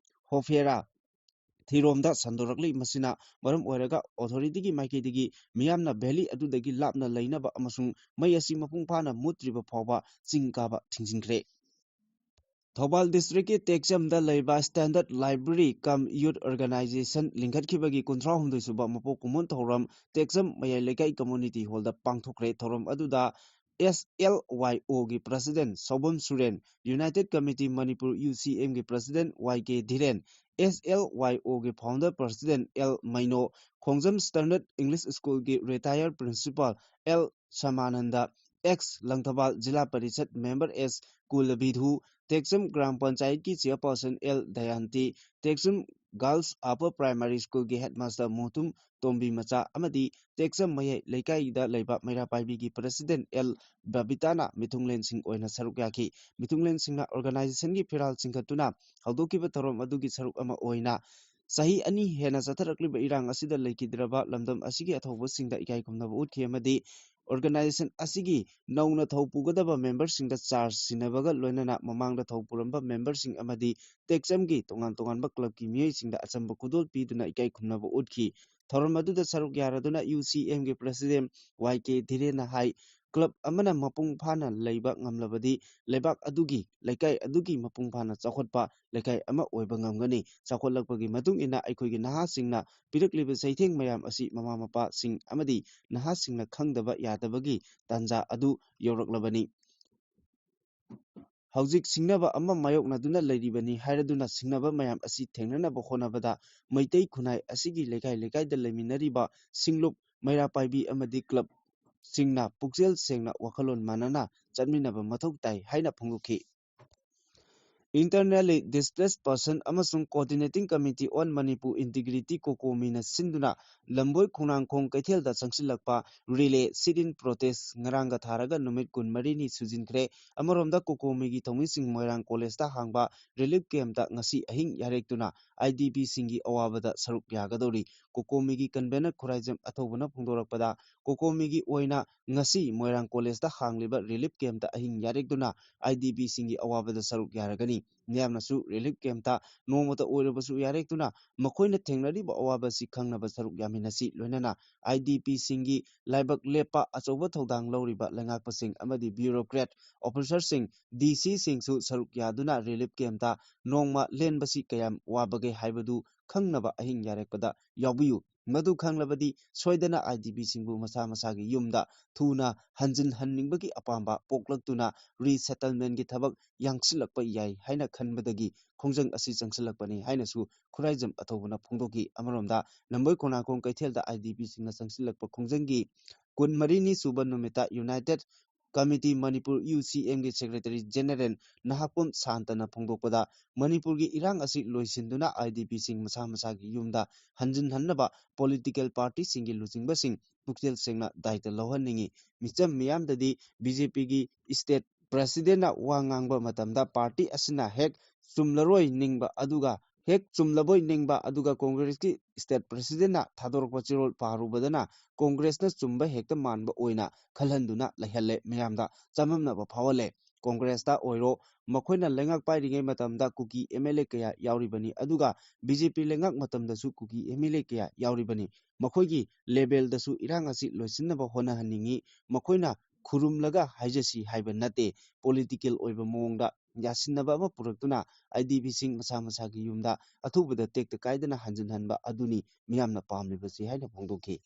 ꯍꯣꯐꯦꯔꯥ ꯊꯤꯔꯣꯝꯗ ꯁꯟꯗꯣꯔꯛꯂꯤ꯫ ꯃꯁꯤꯅ ꯃꯔꯝ ꯑꯣꯏꯔꯒ authorityꯒꯤ ꯃꯥꯏꯀꯩꯗꯒꯤ ꯃꯤꯌꯥꯝꯅ valley ꯑꯗꯨꯗꯒꯤ ꯂꯥꯞꯅ ꯂꯩꯅꯕ ꯑꯃꯁꯨꯡ ꯃꯩ ꯑꯁꯤ ꯃꯄꯨꯡ ꯐꯥꯅ ꯃꯨꯠꯇ꯭ꯔꯤꯕ ꯐꯥꯎꯕ ꯆꯤꯡ ꯀꯥꯕ ꯊꯤꯡꯖꯤꯟꯈ꯭ꯔꯦ꯫ ꯊꯧꯕꯥꯜ districtꯀꯤ ꯇꯦꯛꯆꯝꯗ ꯂꯩꯕ Standard Library cum Youth Organization ꯂꯤꯡꯈꯠꯈꯤꯕꯒꯤ ꯀꯨꯟꯊ꯭ꯔꯥ ꯍꯨꯝꯗꯣꯏ ꯁꯨꯕ ꯃꯄꯣꯛ ꯀꯨꯝꯑꯣꯟ ꯊꯧꯔꯝ ꯇꯦꯛꯆꯝ ꯃꯌꯥꯏ ꯂꯩꯀꯥꯏ community hallꯗ ꯄꯥꯡꯊꯣꯛꯈ꯭ꯔꯦ꯫ ꯊꯧꯔꯝ ꯑꯗꯨꯗ SLYOꯒꯤ president Soubam Suren, United Committee Manipur UCMꯒꯤ president YK ꯙꯤꯔꯦꯟ, SLYOꯒꯤ founder president L Meino, Khongjom Standard English Schoolꯒꯤ retired principal L Samananda, ex Langthabal zila parishad member S Kulabidhu, Tekcham gram ꯄꯟꯆꯥꯌꯠꯀꯤ chairperson L Dayanti, Tekcham Girls Upper Primary Schoolꯒꯤ headmaster ꯃꯣꯇꯨꯝ ꯇꯣꯝꯕꯤ ꯃꯆꯥ ꯑꯃꯗꯤ ꯇꯦꯛꯆꯝ ꯃꯌꯥꯏ ꯂꯩꯀꯥꯏꯗ ꯂꯩꯕ ꯃꯩꯔꯥ ꯄꯥꯏꯕꯤꯒꯤ president L ꯕꯕꯤꯇꯥꯅ ꯃꯤꯊꯨꯡꯂꯦꯟꯁꯤꯡ ꯑꯣꯏꯅ ꯁꯔꯨꯛ ꯌꯥꯈꯤ꯫ ꯃꯤꯊꯨꯡꯂꯦꯟꯁꯤꯡꯅ organizationꯒꯤ ꯐꯤꯔꯥꯜ ꯆꯤꯡꯈꯠꯇꯨꯅ ꯍꯧꯗꯣꯛꯈꯤꯕ ꯊꯧꯔꯝ ꯑꯗꯨꯒꯤ ꯁꯔꯨꯛ ꯑꯃ ꯑꯣꯏꯅ ꯆꯍꯤ ꯑꯅꯤ ꯍꯦꯟꯅ ꯆꯠꯊꯔꯛꯂꯤꯕ ꯏꯔꯥꯡ ꯑꯁꯤꯗ ꯂꯩꯈꯤꯗ꯭ꯔꯕ ꯂꯝꯗꯝ ꯑꯁꯤꯒꯤ ꯑꯊꯧꯕꯁꯤꯡꯗ ꯏꯀꯥꯏ ꯈꯨꯝꯅꯕ ꯎꯠꯈꯤ ꯑꯃꯗꯤ organization ꯑꯁꯤꯒꯤ ꯅꯧꯅ ꯊꯧ ꯄꯨꯒꯗꯕ memberꯁꯤꯡꯗ charge ꯁꯤꯟꯅꯕꯒ ꯂꯣꯏꯅꯅ ꯃꯃꯥꯡꯗ ꯊꯧ ꯄꯨꯔꯝꯕ memberꯁꯤꯡ ꯑꯃꯗꯤ ꯇꯦꯛꯆꯝꯒꯤ ꯇꯣꯉꯥꯟ ꯇꯣꯉꯥꯟꯕ clubꯀꯤ ꯃꯤꯑꯣꯏꯁꯤꯡꯗ ꯑꯆꯝꯕ ꯈꯨꯗꯣꯜ ꯄꯤꯗꯨꯅ ꯏꯀꯥꯏ ꯈꯨꯝꯅꯕ ꯎꯠꯈꯤ꯫ ꯊꯧꯔꯝ ꯑꯗꯨꯗ ꯁꯔꯨꯛ ꯌꯥꯔꯗꯨꯅ UCMꯒꯤ president ꯋꯥꯏ ꯀꯦ ꯙꯤꯔꯦꯟꯅ ꯍꯥꯏ, club ꯑꯃꯅ ꯃꯄꯨꯡ ꯐꯥꯅ ꯂꯩꯕ ꯉꯝꯂꯕꯗꯤ ꯂꯩꯕꯥꯛ ꯑꯗꯨꯒꯤ, ꯂꯩꯀꯥꯏ ꯑꯗꯨꯒꯤ ꯃꯄꯨꯡ ꯐꯥꯅ ꯆꯥꯎꯈꯠꯄ ꯂꯩꯀꯥꯏ ꯑꯃ ꯑꯣꯏꯕ ꯉꯝꯒꯅꯤ꯫ ꯆꯥꯎꯈꯠꯂꯛꯄꯒꯤ ꯃꯇꯨꯡ ꯏꯟꯅ ꯑꯩꯈꯣꯏꯒꯤ ꯅꯍꯥꯁꯤꯡꯅ ꯄꯤꯔꯛꯂꯤꯕ ꯆꯩꯊꯦꯡ ꯃꯌꯥꯝ ꯑꯁꯤ ꯃꯃꯥ ꯃꯄꯥꯁꯤꯡ ꯑꯃꯗꯤ ꯅꯍꯥꯁꯤꯡꯅ ꯈꯪꯗꯕ ꯌꯥꯗꯕꯒꯤ ꯇꯥꯟꯖꯥ ꯑꯗꯨ ꯌꯧꯔꯛꯂꯕꯅꯤ꯫ ꯍꯧꯖꯤꯛ ꯁꯤꯡꯅꯕ ꯑꯃ ꯃꯥꯌꯣꯛꯅꯗꯨꯅ ꯂꯩꯔꯤꯕꯅꯤ ꯍꯥꯏꯔꯗꯨꯅ ꯁꯤꯡꯅꯕ ꯃꯌꯥꯝ ꯑꯁꯤ ꯊꯦꯡꯅꯅꯕ ꯍꯣꯠꯅꯕꯗ ꯃꯩꯇꯩ ꯈꯨꯟꯅꯥꯏ ꯑꯁꯤꯒꯤ ꯂꯩꯀꯥꯏ ꯂꯩꯀꯥꯏꯗ ꯂꯩꯃꯤꯟꯅꯔꯤꯕ ꯁꯤꯡꯂꯨꯞ, ꯃꯩꯔꯥ ꯄꯥꯏꯕꯤ ꯑꯃꯗꯤ clubꯁꯤꯡꯅ ꯄꯨꯛꯆꯦꯜ ꯁꯦꯡꯅ ꯋꯥꯈꯜꯂꯣꯟ ꯃꯥꯟꯅꯅ ꯆꯠꯃꯤꯟꯅꯕ ꯃꯊꯧ ꯇꯥꯏ ꯍꯥꯏꯅ ꯐꯣꯡꯗꯣꯛꯈꯤ꯫ Internally Displaced Person ꯑꯃꯁꯨꯡ Coordinating Committee on Manipur Integrity, COCOMIꯅ ꯁꯤꯟꯗꯨꯅ ꯂꯝꯕꯣꯏ ꯈꯣꯡꯅꯥꯡꯈꯣꯡ ꯀꯩꯊꯦꯜꯗ ꯆꯪꯁꯤꯜꯂꯛꯄ relay sit-in protest ꯉꯔꯥꯡꯒ ꯊꯥꯔꯒ ꯅꯨꯃꯤꯠ ꯀꯨꯟꯃꯔꯤꯅꯤ ꯁꯨꯖꯤꯟꯈ꯭ꯔꯦ꯫ ꯑꯃꯔꯣꯝꯗ COCOMIꯒꯤ ꯊꯧꯃꯤꯁꯤꯡ ꯃꯣꯏꯔꯥꯡ collegeꯇ ꯍꯥꯡꯕ relief campꯇ ꯉꯁꯤ ꯑꯍꯤꯡ ꯌꯥꯔꯦꯛꯇꯨꯅ IDPꯁꯤꯡꯒꯤ ꯑꯋꯥꯕꯗ ꯁꯔꯨꯛ ꯌꯥꯒꯗꯧꯔꯤ꯫ COCOMIꯒꯤ convener ꯈꯨꯔꯥꯏꯖꯝ ꯑꯊꯧꯕꯅ ꯐꯣꯡꯗꯣꯔꯛꯄꯗ, COCOMIꯒꯤ ꯑꯣꯏꯅ ꯉꯁꯤ ꯃꯣꯏꯔꯥꯡ collegeꯇ ꯍꯥꯡꯂꯤꯕ relief campꯇ ꯑꯍꯤꯡ ꯌꯥꯔꯦꯛꯇꯨꯅ IDPꯁꯤꯡꯒꯤ ꯑꯋꯥꯕꯗ ꯁꯔꯨꯛ ꯌꯥꯔꯒꯅꯤ꯫ ꯃꯤꯌꯥꯝꯅꯁꯨ relief campꯇ ꯅꯣꯡꯃꯇ ꯑꯣꯏꯔꯕꯁꯨ ꯌꯥꯔꯦꯛꯇꯨꯅ ꯃꯈꯣꯏꯅ ꯊꯦꯡꯅꯔꯤꯕ ꯑꯋꯥꯕ ꯑꯁꯤ ꯈꯪꯅꯕ ꯁꯔꯨꯛ ꯌꯥꯃꯤꯟꯅꯁꯤ꯫ ꯂꯣꯏꯅꯅ IDPꯁꯤꯡꯒꯤ ꯂꯥꯏꯕꯛ ꯂꯦꯞꯄ ꯑꯆꯧꯕ ꯊꯧꯗꯥꯡ ꯂꯧꯔꯤꯕ ꯂꯩꯉꯥꯛꯄꯁꯤꯡ ꯑꯃꯗꯤ bureaucrat officerꯁꯤꯡ, DCꯁꯤꯡꯁꯨ ꯁꯔꯨꯛ ꯌꯥꯗꯨꯅ relief campꯇ ꯅꯣꯡꯃ ꯂꯦꯟꯕꯁꯤ ꯀꯌꯥꯝ ꯋꯥꯕꯒꯦ ꯍꯥꯏꯕꯗꯨ ꯈꯪꯅꯕ ꯑꯍꯤꯡ ꯌꯥꯔꯦꯛꯄꯗ ꯌꯥꯎꯕꯤꯌꯨ꯫ ꯃꯗꯨ ꯈꯪꯂꯕꯗꯤ ꯁꯣꯏꯗꯅ IDPꯁꯤꯡꯕꯨ ꯃꯁꯥ ꯃꯁꯥꯒꯤ ꯌꯨꯝꯗ ꯊꯨꯅ ꯍꯟꯖꯤꯟꯍꯟꯅꯤꯡꯕꯒꯤ ꯑꯄꯥꯝꯕ ꯄꯣꯛꯂꯛꯇꯨꯅ resettlementꯀꯤ ꯊꯕꯛ ꯌꯥꯡꯁꯤꯜꯂꯛꯄ ꯌꯥꯏ ꯍꯥꯏꯅ ꯈꯟꯕꯗꯒꯤ ꯈꯣꯡꯖꯪ ꯑꯁꯤ ꯆꯪꯁꯤꯜꯂꯛꯄꯅꯤ ꯍꯥꯏꯅꯁꯨ ꯈꯨꯔꯥꯏꯖꯝ ꯑꯊꯧꯕꯅ ꯐꯣꯡꯗꯣꯛꯈꯤ꯫ ꯑꯃꯔꯣꯝꯗ ꯂꯝꯕꯣꯏ ꯈꯣꯡꯅꯥꯡꯈꯣꯡ ꯀꯩꯊꯦꯜꯗ IDPꯁꯤꯡꯅ ꯆꯪꯁꯤꯜꯂꯛꯄ ꯈꯣꯡꯖꯪꯒꯤ ꯀꯨꯟꯃꯔꯤꯅꯤ ꯁꯨꯕ ꯅꯨꯃꯤꯠꯇ United Committee Manipur, UCMꯒꯤ Secretary General Nahakpam ꯁꯥꯟꯇꯅ ꯐꯣꯡꯗꯣꯛꯄꯗ, ꯃꯅꯤꯄꯨꯔꯒꯤ ꯏꯔꯥꯡ ꯑꯁꯤ ꯂꯣꯏꯁꯤꯟꯗꯨꯅ IDPꯁꯤꯡ ꯃꯁꯥ ꯃꯁꯥꯒꯤ ꯌꯨꯝꯗ ꯍꯟꯖꯤꯟꯍꯟꯅꯕ political partyꯁꯤꯡꯒꯤ ꯂꯨꯆꯤꯡꯕꯁꯤꯡ ꯄꯨꯛꯆꯦꯜ ꯁꯦꯡꯅ ꯗꯥꯏꯇ ꯂꯧꯍꯟꯅꯤꯡꯏ꯫ ꯃꯤꯆꯝ ꯃꯤꯌꯥꯝꯗꯗꯤ BJPꯒꯤ state presidentꯅ ꯋꯥ ꯉꯥꯡꯕ ꯃꯇꯝꯗ party ꯑꯁꯤꯅ ꯍꯦꯛ ꯆꯨꯝꯂꯔꯣꯏ ꯅꯤꯡꯕ ꯑꯗꯨꯒ ꯍꯦꯛ ꯆꯨꯝꯂꯕꯣꯏ ꯅꯤꯡꯕ, ꯑꯗꯨꯒ ꯀꯣꯡꯒ꯭ꯔꯦꯁꯀꯤ state presidentꯅ ꯊꯥꯗꯣꯔꯛꯄ ꯆꯦꯔꯣꯜ ꯄꯥꯔꯨꯕꯗꯅ ꯀꯣꯡꯒ꯭ꯔꯦꯁꯅ ꯆꯨꯝꯕ ꯍꯦꯛꯇ ꯃꯥꯟꯕ ꯑꯣꯏꯅ ꯈꯜꯍꯟꯗꯨꯅ ꯂꯩꯍꯜꯂꯦ꯫ ꯃꯤꯌꯥꯝꯗ ꯆꯃꯝꯅꯕ ꯐꯥꯎꯍꯜꯂꯦ꯫ ꯀꯣꯡꯒ꯭ꯔꯦꯁꯇ ꯑꯣꯏꯔꯣ, ꯃꯈꯣꯏꯅ ꯂꯩꯉꯥꯛ ꯄꯥꯏꯔꯤꯉꯩ ꯃꯇꯝꯗ ꯀꯨꯀꯤ MLA ꯀꯌꯥ ꯌꯥꯎꯔꯤꯕꯅꯤ, ꯑꯗꯨꯒ BJP ꯂꯩꯉꯥꯛ ꯃꯇꯝꯗꯁꯨ ꯀꯨꯀꯤ MLA ꯀꯌꯥ ꯌꯥꯎꯔꯤꯕꯅꯤ꯫ ꯃꯈꯣꯏꯒꯤ levelꯗꯁꯨ ꯏꯔꯥꯡ ꯑꯁꯤ ꯂꯣꯏꯁꯤꯟꯅꯕ ꯍꯣꯠꯅꯍꯟꯅꯤꯡꯏ꯫ ꯃꯈꯣꯏꯅ ꯈꯨꯔꯨꯝꯂꯒ ꯍꯥꯏꯖꯁꯤ ꯍꯥꯏꯕ ꯅꯠꯇꯦ, political ꯑꯣꯏꯕ ꯃꯑꯣꯡꯗ ꯌꯥꯁꯤꯟꯅꯕ ꯑꯃ ꯄꯨꯔꯛꯇꯨꯅ IDPꯁꯤꯡ ꯃꯁꯥ ꯃꯁꯥꯒꯤ ꯌꯨꯝꯗ ꯑꯊꯨꯕꯗ ꯇꯦꯛꯇ ꯀꯥꯏꯗꯅ ꯍꯟꯖꯤꯟꯍꯟꯕ ꯑꯗꯨꯅꯤ ꯃꯤꯌꯥꯝꯅ ꯄꯥꯝꯂꯤꯕꯁꯤ ꯍꯥꯏꯅ ꯐꯣꯡꯗꯣꯛꯈꯤ꯫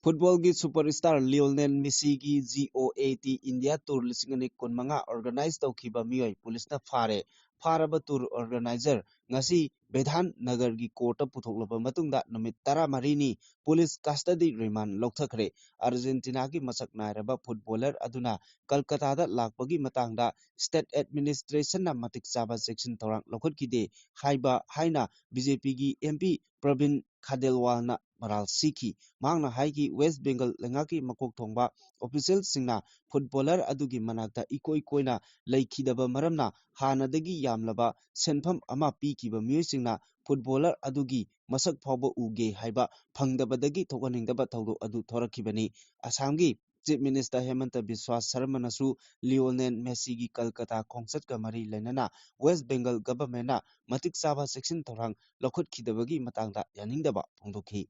Footballꯒꯤ superstar Lionel Messiꯒꯤ GOAT India Tour ꯂꯤꯁꯤꯡ ꯑꯅꯤ ꯀꯨꯟꯃꯉꯥ organize ꯇꯧꯈꯤꯕ ꯃꯤꯑꯣꯏ ꯄꯨꯂꯤꯁꯅ ꯐꯥꯔꯦ꯫ ꯐꯥꯔꯕ tour organizer ꯉꯁꯤ ꯕꯤꯙꯥꯟ ꯅꯒꯔꯒꯤ courtꯇ ꯄꯨꯊꯣꯛꯂꯕ ꯃꯇꯨꯡꯗ ꯅꯨꯃꯤꯠ ꯇꯔꯥꯃꯔꯤꯅꯤ police custody remand ꯂꯧꯊꯈ꯭ꯔꯦ꯫ Argentinaꯒꯤ ꯃꯁꯛ ꯅꯥꯏꯔꯕ footballer ꯑꯗꯨꯅ ꯀꯜꯀꯇꯥꯗ ꯂꯥꯛꯄꯒꯤ ꯃꯇꯥꯡꯗ state administrationꯅ ꯃꯇꯤꯛ ꯆꯥꯕ ꯆꯦꯛꯁꯤꯟ ꯊꯧꯔꯥꯡ ꯂꯧꯈꯠꯈꯤꯗꯦ ꯍꯥꯏꯕ ꯍꯥꯏꯅ BJPꯒꯤ MP ꯄ꯭ꯔꯕꯤꯟ ꯈꯥꯗꯦꯜꯋꯥꯜꯅ ꯃꯔꯥꯜ ꯁꯤꯈꯤ꯫ ꯃꯍꯥꯛꯅ ꯍꯥꯏꯈꯤ, West Bengal ꯂꯩꯉꯥꯛꯀꯤ ꯃꯀꯣꯛ ꯊꯣꯡꯕ officialꯁꯤꯡꯅ footballer ꯑꯗꯨꯒꯤ ꯃꯅꯥꯛꯇ ꯏꯀꯣꯏ ꯀꯣꯏꯅ ꯂꯩꯈꯤꯗꯕ ꯃꯔꯝꯅ ꯍꯥꯟꯅꯗꯒꯤ ꯌꯥꯝꯂꯕ ꯁꯦꯟꯐꯝ ꯑꯃ ꯄꯤꯈꯤꯕ ꯃꯤꯑꯣꯏꯁꯤꯡꯅ footballer ꯑꯗꯨꯒꯤ ꯃꯁꯛ ꯐꯥꯎꯕ ꯎꯒꯦ ꯍꯥꯏꯕ ꯐꯪꯗꯕꯗꯒꯤ ꯊꯣꯛꯍꯟꯅꯤꯡꯗꯕ ꯊꯧꯗꯣꯛ ꯑꯗꯨ ꯊꯣꯔꯛꯈꯤꯕꯅꯤ꯫ ꯑꯁꯥꯝꯒꯤ Chief Minister ꯍꯦꯃꯟꯇ ꯕꯤꯁ꯭ꯋꯥꯁ ꯁꯔꯃꯅꯁꯨ Lionel Messiꯒꯤ ꯀꯜꯀꯇꯥ ꯈꯣꯡꯆꯠꯀ ꯃꯔꯤ ꯂꯩꯅꯅ West Bengal governmentꯅ ꯃꯇꯤꯛ ꯆꯥꯕ ꯆꯦꯛꯁꯤꯟ ꯊꯧꯔꯥꯡ ꯂꯧꯈꯠꯈꯤꯗꯕꯒꯤ ꯃꯇꯥꯡꯗ ꯌꯥꯅꯤꯡꯗꯕ ꯐꯣꯡꯗꯣꯛꯈꯤ꯫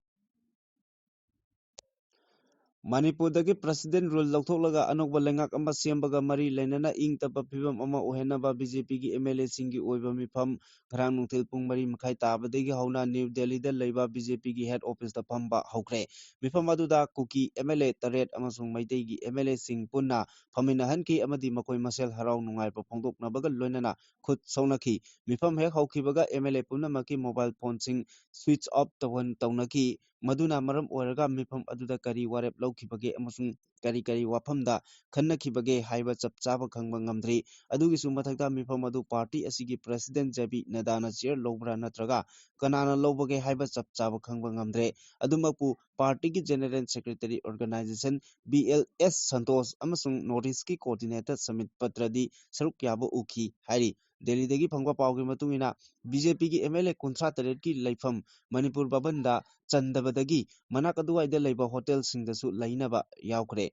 ꯃꯅꯤꯄꯨꯔꯗꯒꯤ president rule ꯂꯧꯊꯣꯛꯂꯒ ꯑꯅꯧꯕ ꯂꯩꯉꯥꯛ ꯑꯃ ꯁꯦꯝꯕꯒ ꯃꯔꯤ ꯂꯩꯅꯅ ꯏꯪ ꯇꯞꯄ ꯐꯤꯕꯝ ꯑꯃ ꯑꯣꯏꯍꯟꯅꯕ BJPꯒꯤ MLAꯁꯤꯡꯒꯤ ꯑꯣꯏꯕ ꯃꯤꯐꯝ ꯉꯔꯥꯡ ꯅꯨꯡꯊꯤꯜ ꯄꯨꯡ ꯃꯔꯤ ꯃꯈꯥꯏ ꯇꯥꯕꯗꯒꯤ ꯍꯧꯅ ꯅ꯭ꯌꯨ ꯗꯦꯜꯂꯤꯗ ꯂꯩꯕ BJPꯒꯤ head officeꯇ ꯐꯝꯕ ꯍꯧꯈ꯭ꯔꯦ꯫ ꯃꯤꯐꯝ ꯑꯗꯨꯗ ꯀꯨꯀꯤ MLA ꯇꯔꯦꯠ ꯑꯃꯁꯨꯡ ꯃꯩꯇꯩꯒꯤ MLAꯁꯤꯡ ꯄꯨꯟꯅ ꯐꯝꯃꯤꯟꯅꯍꯟꯈꯤ ꯑꯃꯗꯤ ꯃꯈꯣꯏ ꯃꯁꯦꯜ ꯍꯔꯥꯎ ꯅꯨꯡꯉꯥꯏꯕ ꯐꯣꯡꯗꯣꯛꯅꯕꯒ ꯂꯣꯏꯅꯅ ꯈꯨꯠ ꯁꯧꯅꯈꯤ꯫ ꯃꯤꯐꯝ ꯍꯦꯛ ꯍꯧꯈꯤꯕꯒ MLA ꯄꯨꯝꯅꯃꯛꯀꯤ mobile phoneꯁꯤꯡ switch off ꯇꯧꯍꯟ-, ꯇꯧꯅꯈꯤ꯫ ꯃꯗꯨꯅ ꯃꯔꯝ ꯑꯣꯏꯔꯒ ꯃꯤꯐꯝ ꯑꯗꯨꯗ ꯀꯔꯤ ꯋꯥꯔꯦꯞ ꯂꯧꯈꯤꯕꯒꯦ ꯑꯃꯁꯨꯡ ꯀꯔꯤ ꯀꯔꯤ ꯋꯥꯐꯝꯗ ꯈꯟꯅꯈꯤꯕꯒꯦ ꯍꯥꯏꯕ ꯆꯞ ꯆꯥꯕ ꯈꯪꯕ ꯉꯝꯗ꯭ꯔꯤ꯫ ꯑꯗꯨꯒꯤꯁꯨ ꯃꯊꯛꯇ ꯃꯤꯐꯝ ꯑꯗꯨ party ꯑꯁꯤꯒꯤ president JP ꯅꯗ꯭ꯗꯥꯅ chair ꯂꯧꯕ꯭ꯔꯥ ꯅꯠꯇ꯭ꯔꯒ ꯀꯅꯥꯅ ꯂꯧꯕꯒꯦ ꯍꯥꯏꯕ ꯆꯞ ꯆꯥꯕ ꯈꯪꯕ ꯉꯝꯗ꯭ꯔꯦ꯫ ꯑꯗꯨꯃꯛꯄꯨ partyꯒꯤ general secretary organization BLS Santosh ꯑꯃꯁꯨꯡ North Eastꯀꯤ coordinator ꯁꯃꯤꯠ ꯄꯇ꯭ꯔꯗꯤ ꯁꯔꯨꯛ ꯌꯥꯕ ꯎꯈꯤ ꯍꯥꯏꯔꯤ꯫ ꯗꯦꯜꯂꯤꯗꯒꯤ ꯐꯪꯕ ꯄꯥꯎꯒꯤ ꯃꯇꯨꯡ ꯏꯟꯅ, ꯕꯤ ꯖꯦ ꯄꯤꯒꯤ ꯑꯦꯝ ꯑꯦꯜ ꯑꯦ ꯀꯨꯟꯊ꯭ꯔꯥ ꯇꯔꯦꯠꯀꯤ ꯂꯩꯐꯝ ꯃꯅꯤꯄꯨꯔ ꯚꯕꯟꯗ ꯆꯟꯗꯕꯗꯒꯤ ꯃꯅꯥꯛ ꯑꯗꯨꯋꯥꯏꯗ ꯂꯩꯕ ꯍꯣꯇꯦꯜꯁꯤꯡꯗꯁꯨ ꯂꯩꯅꯕ ꯌꯥꯎꯈ꯭ꯔꯦ꯫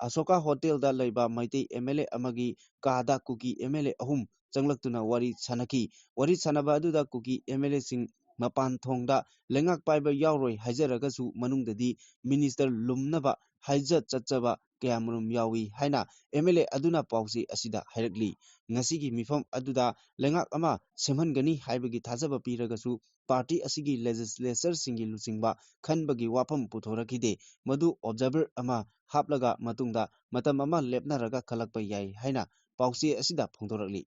ꯑꯁꯣꯀꯥ ꯍꯣꯇꯦꯜꯗ ꯂꯩꯕ ꯃꯩꯇꯩ ꯑꯦꯝ ꯑꯦꯜ ꯑꯦ ꯑꯃꯒꯤ ꯀꯥꯗ ꯀꯨꯀꯤ ꯑꯦꯝ ꯑꯦꯜ ꯑꯦ ꯑꯍꯨꯝ ꯆꯪꯂꯛꯇꯨꯅ ꯋꯥꯔꯤ ꯁꯥꯟꯅꯈꯤ꯫ ꯋꯥꯔꯤ ꯁꯥꯟꯅꯕ ꯑꯗꯨꯗ ꯀꯨꯀꯤ ꯑꯦꯝ ꯑꯦꯜ ꯑꯦꯁꯤꯡ ꯃꯄꯥꯟ ꯊꯣꯡꯗ ꯂꯩꯉꯥꯛ ꯄꯥꯏꯕ ꯌꯥꯎꯔꯣꯏ ꯍꯥꯏꯖꯔꯒꯁꯨ, ꯃꯅꯨꯡꯗꯗꯤ ꯃꯤꯅꯤꯁꯇꯔ ꯂꯨꯝꯅꯕ ꯍꯥꯏꯖ ꯆꯠꯆꯕ ꯀꯌꯥꯃꯔꯨꯝ ꯌꯥꯎꯏ ꯍꯥꯏꯅ ꯑꯦꯝ ꯑꯦꯜ ꯑꯦ ꯑꯗꯨꯅ ꯄꯥꯎꯆꯦ ꯑꯁꯤꯗ ꯍꯥꯏꯔꯛꯂꯤ꯫ ꯉꯁꯤꯒꯤ ꯃꯤꯐꯝ ꯑꯗꯨꯗ ꯂꯩꯉꯥꯛ ꯑꯃ ꯁꯦꯝꯍꯟꯒꯅꯤ ꯍꯥꯏꯕꯒꯤ ꯊꯥꯖꯕ ꯄꯤꯔꯒꯁꯨ, ꯄꯥꯔꯇꯤ ꯑꯁꯤꯒꯤ ꯂꯦꯖꯤꯁꯂꯦꯆꯔꯁꯤꯡꯒꯤ ꯂꯨꯆꯤꯡꯕ ꯈꯟꯕꯒꯤ ꯋꯥꯐꯝ ꯄꯨꯊꯣꯔꯛꯈꯤꯗꯦ꯫ ꯃꯗꯨ ꯑꯣꯕꯖꯥꯔꯚꯔ ꯑꯃ ꯍꯥꯞꯂꯒ ꯃꯇꯨꯡꯗ ꯃꯇꯝ ꯑꯃ ꯂꯦꯞꯅꯔꯒ ꯈꯜꯂꯛꯄ ꯌꯥꯏ ꯍꯥꯏꯅ ꯄꯥꯎꯆꯦ ꯑꯁꯤꯗ ꯐꯣꯡꯗꯣꯔꯛꯂꯤ꯫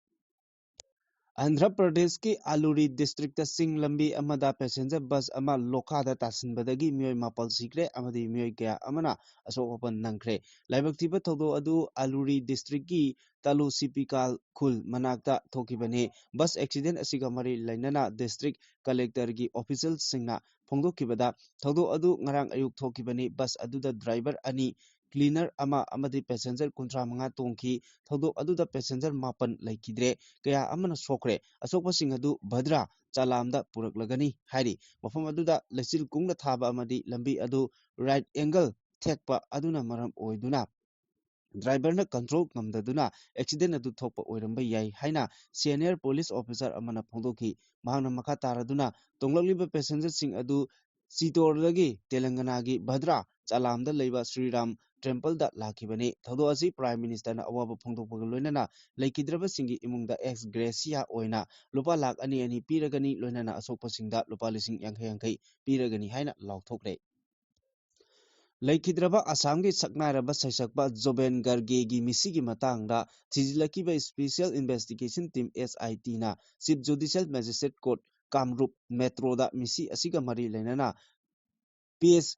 ꯑꯟꯙ꯭ꯔ ꯄ꯭ꯔꯗꯦꯁꯀꯤ ꯑꯂꯨꯔꯤ ꯗꯤꯁꯇ꯭ꯔꯤꯛꯇ ꯆꯤꯡ ꯂꯝꯕꯤ ꯑꯃꯗ ꯄꯦꯁꯦꯟꯖꯔ ꯕꯁ ꯑꯃ ꯂꯣꯈꯥꯗ ꯇꯥꯁꯤꯟꯕꯗꯒꯤ ꯃꯤꯑꯣꯏ ꯃꯥꯄꯜ ꯁꯤꯈ꯭ꯔꯦ ꯑꯃꯗꯤ ꯃꯤꯑꯣꯏ ꯀꯌꯥ ꯑꯃꯅ ꯑꯁꯣꯛ ꯑꯄꯟ ꯅꯪꯈ꯭ꯔꯦ꯫ ꯂꯥꯏꯕꯛ ꯊꯤꯕ ꯊꯧꯗꯣꯛ ꯑꯗꯨ ꯑꯂꯨꯔꯤ ꯗꯤꯁꯇ꯭ꯔꯤꯛꯀꯤ ꯇꯥꯂꯨꯁꯤꯄꯤꯀꯥꯜ ꯈꯨꯜ ꯃꯅꯥꯛꯇ ꯊꯣꯛꯈꯤꯕꯅꯤ꯫ ꯕꯁ ꯑꯦꯛꯁꯤꯗꯦꯟ ꯑꯁꯤꯒ ꯃꯔꯤ ꯂꯩꯅꯅ ꯗꯤꯁꯇ꯭ꯔꯤꯛ ꯀꯂꯦꯛꯇꯔꯒꯤ ꯑꯣꯐꯤꯁꯤꯌꯦꯜꯁꯤꯡꯅ ꯐꯣꯡꯗꯣꯛꯈꯤꯕꯗ, ꯊꯧꯗꯣꯛ ꯑꯗꯨ ꯉꯔꯥꯡ ꯑꯌꯨꯛ ꯊꯣꯛꯈꯤꯕꯅꯤ꯫ ꯕꯁ ꯑꯗꯨꯗ ꯗ꯭ꯔꯥꯏꯚꯔ ꯑꯅꯤ, ꯀ꯭ꯂꯤꯅꯔ ꯑꯃ ꯑꯃꯗꯤ ꯄꯦꯁꯦꯟꯖꯔ ꯀꯨꯟꯊ꯭ꯔꯥ ꯃꯉꯥ ꯇꯣꯡꯈꯤ꯫ ꯊꯧꯗꯣꯛ ꯑꯗꯨꯗ ꯄꯦꯁꯦꯟꯖꯔ ꯃꯥꯄꯟ ꯂꯩꯈꯤꯗ꯭ꯔꯦ, ꯀꯌꯥ ꯑꯃꯅ ꯁꯣꯛꯈ꯭ꯔꯦ꯫ ꯑꯁꯣꯛꯄꯁꯤꯡ ꯑꯗꯨ ꯚꯗ꯭ꯔꯥ ꯆꯂꯥꯝꯗ ꯄꯨꯔꯛꯂꯒꯅꯤ ꯍꯥꯏꯔꯤ꯫ ꯃꯐꯝ ꯑꯗꯨꯗ ꯂꯩꯆꯤꯜ ꯀꯨꯡꯅ ꯊꯥꯕ ꯑꯃꯗꯤ ꯂꯝꯕꯤ ꯑꯗꯨ ꯔꯥꯏꯠ ꯑꯦꯡꯒꯜ ꯊꯦꯛꯄ ꯑꯗꯨꯅ ꯃꯔꯝ ꯑꯣꯏꯗꯨꯅ ꯗ꯭ꯔꯥꯏꯚꯔꯅ ꯀꯟꯇ꯭ꯔꯣꯜ ꯉꯝꯗꯗꯨꯅ ꯑꯦꯛꯁꯤꯗꯦꯟ ꯑꯗꯨ ꯊꯣꯛꯄ ꯑꯣꯏꯔꯝꯕ ꯌꯥꯏ ꯍꯥꯏꯅ ꯁꯦꯅꯤꯌꯔ ꯄꯨꯂꯤꯁ ꯑꯣꯐꯤꯁꯥꯔ ꯑꯃꯅ ꯐꯣꯡꯗꯣꯛꯈꯤ꯫ ꯃꯍꯥꯛꯅ ꯃꯈꯥ ꯇꯥꯔꯗꯨꯅ ꯇꯣꯡꯂꯛꯂꯤꯕ ꯄꯦꯁꯦꯟꯖꯔꯁꯤꯡ ꯑꯗꯨ ꯆꯤꯇꯣꯔꯗꯒꯤ ꯇꯦꯂꯪꯒꯅꯥꯒꯤ ꯚꯗ꯭ꯔꯥ ꯆꯂꯥꯝꯗ ꯂꯩꯕ ꯁ꯭ꯔꯤꯔꯥꯝ ꯇꯦꯝꯄꯜꯗ ꯂꯥꯛꯈꯤꯕꯅꯤ꯫ ꯊꯧꯗꯣꯛ ꯑꯁꯤ ꯄ꯭ꯔꯥꯏꯝ ꯃꯤꯅꯤꯁꯇꯔꯅ ꯑꯋꯥꯕ ꯐꯣꯡꯗꯣꯛꯄꯒ ꯂꯣꯏꯅꯅ ꯂꯩꯈꯤꯗ꯭ꯔꯕꯁꯤꯡꯒꯤ ꯏꯃꯨꯡꯗ ꯑꯦꯛꯁ ꯒ꯭ꯔꯦꯁꯤꯌꯥ ꯑꯣꯏꯅ ꯂꯨꯄꯥ ꯂꯥꯈ ꯑꯅꯤ ꯑꯅꯤ ꯄꯤꯔꯒꯅꯤ, ꯂꯣꯏꯅꯅ ꯑꯁꯣꯛꯄꯁꯤꯡꯗ ꯂꯨꯄꯥ ꯂꯤꯁꯤꯡ ꯌꯥꯡꯈꯩ ꯌꯥꯡꯈꯩ ꯄꯤꯔꯒꯅꯤ ꯍꯥꯏꯅ ꯂꯥꯎꯊꯣꯛꯈ꯭ꯔꯦ꯫ ꯂꯩꯈꯤꯗ꯭ꯔꯕ ꯑꯁꯥꯝꯒꯤ ꯁꯛꯅꯥꯏꯔꯕ ꯁꯩꯁꯛꯄ ꯖꯨꯕꯦꯟ ꯒꯔꯒꯦꯒꯤ ꯃꯤꯁꯤꯒꯤ ꯃꯇꯥꯡꯗ ꯊꯤꯖꯤꯜꯂꯛꯈꯤꯕ ꯏꯁꯄꯤꯁꯤꯌꯦꯜ ꯏꯟꯚꯦꯁꯇꯤꯒꯦꯁꯟ ꯇꯤꯝ, ꯑꯦꯁ ꯑꯥꯏ ꯇꯤꯅ ꯆꯤꯐ ꯖꯨꯗꯤꯁꯤꯌꯦꯜ ꯃꯦꯖꯤꯁꯇ꯭ꯔꯦꯠ ꯀꯣꯔꯠ ꯀꯥꯝꯔꯨꯞ ꯃꯦꯇ꯭ꯔꯣꯗ ꯃꯤꯁꯤ ꯑꯁꯤꯒ ꯃꯔꯤ ꯂꯩꯅꯅ ꯄꯦꯖ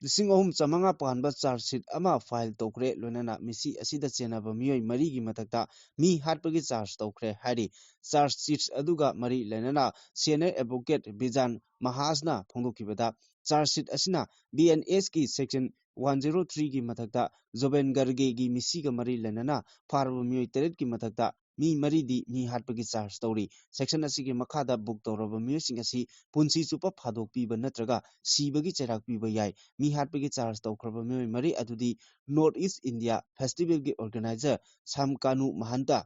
ꯂꯤꯁꯤꯡ ꯑꯍꯨꯝ ꯆꯥꯃꯉꯥ ꯄꯥꯟꯕ ꯆꯥꯔꯖ ꯁꯤꯠ ꯑꯃ ꯐꯥꯏꯜ ꯇꯧꯈ꯭ꯔꯦ꯫ ꯂꯣꯏꯅꯅ ꯃꯤꯁꯤ ꯑꯁꯤꯗ ꯆꯦꯟꯅꯕ ꯃꯤꯑꯣꯏ ꯃꯔꯤꯒꯤ ꯃꯊꯛꯇ ꯃꯤ ꯍꯥꯠꯄꯒꯤ ꯆꯥꯔꯖ ꯇꯧꯈ꯭ꯔꯦ ꯍꯥꯏꯔꯤ꯫ ꯆꯥꯔꯖ ꯁꯤꯠ ꯑꯗꯨꯒ ꯃꯔꯤ ꯂꯩꯅꯅ ꯁꯦꯅꯤꯌꯔ ꯑꯦꯗꯚꯣꯀꯦꯠ ꯕꯤꯖꯥꯟ ꯃꯍꯥꯖꯅ ꯐꯣꯡꯗꯣꯛꯈꯤꯕꯗ, ꯆꯥꯔꯖ ꯁꯤꯠ ꯑꯁꯤꯅ ꯕꯤ ꯑꯦꯟ ꯑꯦꯁꯀꯤ ꯁꯦꯛꯁꯟ ꯋꯥꯟ ꯖꯤꯔꯣ ꯊ꯭ꯔꯤꯒꯤ ꯃꯊꯛꯇ ꯖꯨꯕꯦꯟ ꯒꯔꯒꯦꯒꯤ ꯃꯤꯁꯤꯒ ꯃꯔꯤ ꯂꯩꯅꯅ ꯐꯥꯔꯕ ꯃꯤꯑꯣꯏ ꯇꯔꯦꯠꯀꯤ ꯃꯊꯛꯇ ꯃꯤ ꯃꯔꯤꯗꯤ ꯃꯤ ꯍꯥꯠꯄꯒꯤ ꯆꯥꯔꯖ ꯇꯧꯔꯤ꯫ ꯁꯦꯛꯁꯟ ꯑꯁꯤꯒꯤ ꯃꯈꯥꯗ ꯕꯨꯛ ꯇꯧꯔꯕ ꯃꯤꯑꯣꯏꯁꯤꯡ ꯑꯁꯤ ꯄꯨꯟꯁꯤ ꯆꯨꯞꯄ ꯐꯥꯗꯣꯛꯄꯤꯕ ꯅꯠꯇ꯭ꯔꯒ ꯁꯤꯕꯒꯤ ꯆꯩꯔꯥꯛ ꯄꯤꯕ ꯌꯥꯏ꯫ ꯃꯤ ꯍꯥꯠꯄꯒꯤ ꯆꯥꯔꯖ ꯇꯧꯈ꯭ꯔꯕ ꯃꯤꯑꯣꯏ ꯃꯔꯤ ꯑꯗꯨꯗꯤ ꯅꯣꯔꯠ ꯏꯁ ꯏꯟꯗꯤꯌꯥ ꯐꯦꯁꯇꯤꯚꯦꯜꯒꯤ ꯑꯣꯔꯒꯅꯥꯏꯖꯔ ꯁꯥꯝꯀꯥꯅꯨ ꯃꯍꯟꯇ,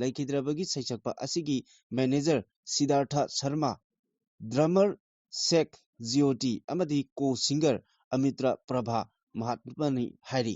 ꯂꯩꯈꯤꯗ꯭ꯔꯕꯒꯤ ꯁꯩꯁꯛꯄ ꯑꯁꯤꯒꯤ ꯃꯦꯅꯦꯖꯔ ꯁꯤꯗꯥꯔꯊ ꯁꯔꯃ, ꯗ꯭ꯔꯃꯔ ꯁꯦꯛ ꯖꯤꯑꯣꯇꯤ ꯑꯃꯗꯤ ꯀꯣ ꯁꯤꯡꯒꯔ ꯑꯃꯤꯇ꯭ꯔ ꯄ꯭ꯔꯚꯥ ꯃꯍꯥꯠꯃꯅꯤ ꯍꯥꯏꯔꯤ꯫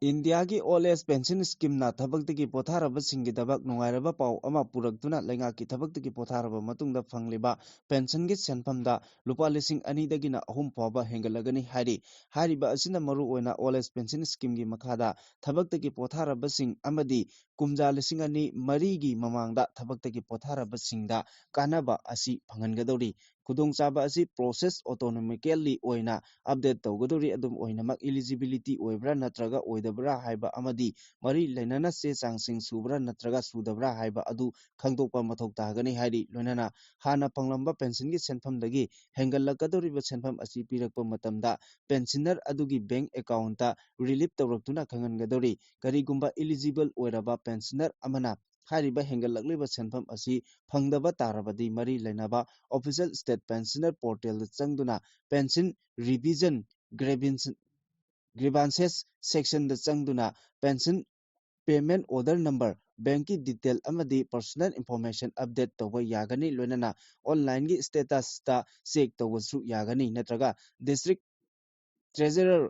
ꯏꯟꯗꯤꯌꯥꯒꯤ ꯑꯣꯜ ꯑꯦꯖ ꯄꯦꯟꯁꯟ ꯁ꯭ꯀꯤꯝꯅ ꯊꯕꯛꯇꯒꯤ ꯄꯣꯊꯥꯔꯕꯁꯤꯡꯒꯤꯗꯃꯛ ꯅꯨꯡꯉꯥꯏꯔꯕ ꯄꯥꯎ ꯑꯃ ꯄꯨꯔꯛꯇꯨꯅ ꯂꯩꯉꯥꯛꯀꯤ ꯊꯕꯛꯇꯒꯤ ꯄꯣꯊꯥꯔꯕ ꯃꯇꯨꯡꯗ ꯐꯪꯂꯤꯕ ꯄꯦꯟꯁꯟꯒꯤ ꯁꯦꯟꯐꯝꯗ ꯂꯨꯄꯥ ꯂꯤꯁꯤꯡ ꯑꯅꯤꯗꯒꯤꯅ ꯑꯍꯨꯝ ꯐꯥꯎꯕ ꯍꯦꯟꯒꯠꯂꯒꯅꯤ ꯍꯥꯏꯔꯤ꯫ ꯍꯥꯏꯔꯤꯕ ꯑꯁꯤꯅ ꯃꯔꯨꯑꯣꯏꯅ ꯑꯣꯜ ꯑꯦꯖ ꯄꯦꯟꯁꯟ ꯁ꯭ꯀꯤꯝꯒꯤ ꯃꯈꯥꯗ ꯊꯕꯛꯇꯒꯤ ꯄꯣꯊꯥꯔꯕꯁꯤꯡ ꯑꯃꯗꯤ ꯀꯨꯝꯖꯥ ꯂꯤꯁꯤꯡ ꯑꯅꯤ ꯃꯔꯤꯒꯤ ꯃꯃꯥꯡꯗ ꯊꯕꯛꯇꯒꯤ ꯄꯣꯊꯥꯔꯕꯁꯤꯡꯗ ꯀꯥꯟꯅꯕ ꯑꯁꯤ ꯐꯪꯍꯟꯒꯗꯧꯔꯤ꯫ ꯈꯨꯗꯣꯡꯆꯥꯕ ꯑꯁꯤ ꯄ꯭ꯔꯣꯁꯦꯁ ꯑꯣꯇꯣꯅꯣꯃꯤꯀꯦꯜꯂꯤ ꯑꯣꯏꯅ ꯑꯞꯗꯦꯠ ꯇꯧꯒꯗꯧꯔꯤ꯫ ꯑꯗꯨꯝ ꯑꯣꯏꯅꯃꯛ, ꯏꯂꯤꯖꯤꯕꯤꯂꯤꯇꯤ ꯑꯣꯏꯕ꯭ꯔꯥ ꯅꯠꯇ꯭ꯔꯒ ꯑꯣꯏꯗꯕ꯭ꯔꯥ ꯍꯥꯏꯕ ꯑꯃꯗꯤ ꯃꯔꯤ ꯂꯩꯅꯅ ꯆꯦ ꯆꯥꯡꯁꯤꯡ ꯁꯨꯕ꯭ꯔꯥ ꯅꯠꯇ꯭ꯔꯒ ꯁꯨꯗꯕ꯭ꯔꯥ ꯍꯥꯏꯕ ꯑꯗꯨ ꯈꯪꯗꯣꯛꯄ ꯃꯊꯧ ꯇꯥꯒꯅꯤ ꯍꯥꯏꯔꯤ꯫ ꯂꯣꯏꯅꯅ ꯍꯥꯟꯅ ꯐꯪꯂꯝꯕ ꯄꯦꯟꯁꯟꯒꯤ ꯁꯦꯟꯐꯝꯗꯒꯤ ꯍꯦꯟꯒꯠꯂꯛꯀꯗꯧꯔꯤꯕ ꯁꯦꯟꯐꯝ ꯑꯁꯤ ꯄꯤꯔꯛꯄ ꯃꯇꯝꯗ ꯄꯦꯟꯁꯤꯅꯔ ꯑꯗꯨꯒꯤ ꯕꯦꯡꯛ ꯑꯦꯀꯥꯎꯟꯇ ꯔꯤꯂꯤꯞ ꯇꯧꯔꯛꯇꯨꯅ ꯈꯪꯍꯟꯒꯗꯧꯔꯤ꯫ ꯀꯔꯤꯒꯨꯝꯕ ꯏꯂꯤꯖꯤꯕꯜ ꯑꯣꯏꯔꯕ ꯄꯦꯟꯁꯤꯅꯔ ꯑꯃꯅ ꯍꯥꯏꯔꯤꯕ ꯍꯦꯟꯒꯠꯂꯛꯂꯤꯕ ꯁꯦꯟꯐꯝ ꯑꯁꯤ ꯐꯪꯗꯕ ꯇꯥꯔꯕꯗꯤ, ꯃꯔꯤ ꯂꯩꯅꯕ ꯑꯣꯐꯤꯁꯤꯌꯦꯜ ꯁ꯭ꯇꯦꯠ ꯄꯦꯟꯁꯤꯅꯔ ꯄꯣꯔꯇꯦꯜꯗ ꯆꯪꯗꯨꯅ ꯄꯦꯟꯁꯤꯟ ꯔꯤꯚꯤꯖꯟ ꯒ꯭ꯔꯦꯚꯤꯟꯁ-, ꯒ꯭ꯔꯤꯚꯥꯟꯁꯦꯁ ꯁꯦꯛꯁꯟꯗ ꯆꯪꯗꯨꯅ ꯄꯦꯟꯁꯤꯟ ꯄꯦꯃꯦꯟꯠ ꯑꯣꯔꯗꯔ ꯅꯝꯕꯔ, ꯕꯦꯡꯛꯀꯤ ꯗꯤꯇꯦꯜ ꯑꯃꯗꯤ ꯄꯔꯁꯣꯅꯦꯜ ꯏꯟꯐꯣꯔꯃꯦꯁꯟ ꯑꯞꯗꯦꯠ ꯇꯧꯕ ꯌꯥꯒꯅꯤ꯫ ꯂꯣꯏꯅꯅ ꯑꯣꯟꯂꯥꯏꯟꯒꯤ ꯁ꯭ꯇꯦꯇꯁꯇ ꯆꯦꯛ ꯇꯧꯕꯁꯨ ꯌꯥꯒꯅꯤ, ꯅꯠꯇ꯭ꯔꯒ ꯗꯤꯁꯇ꯭ꯔꯤꯛ ꯇ꯭ꯔꯦꯖꯔꯔ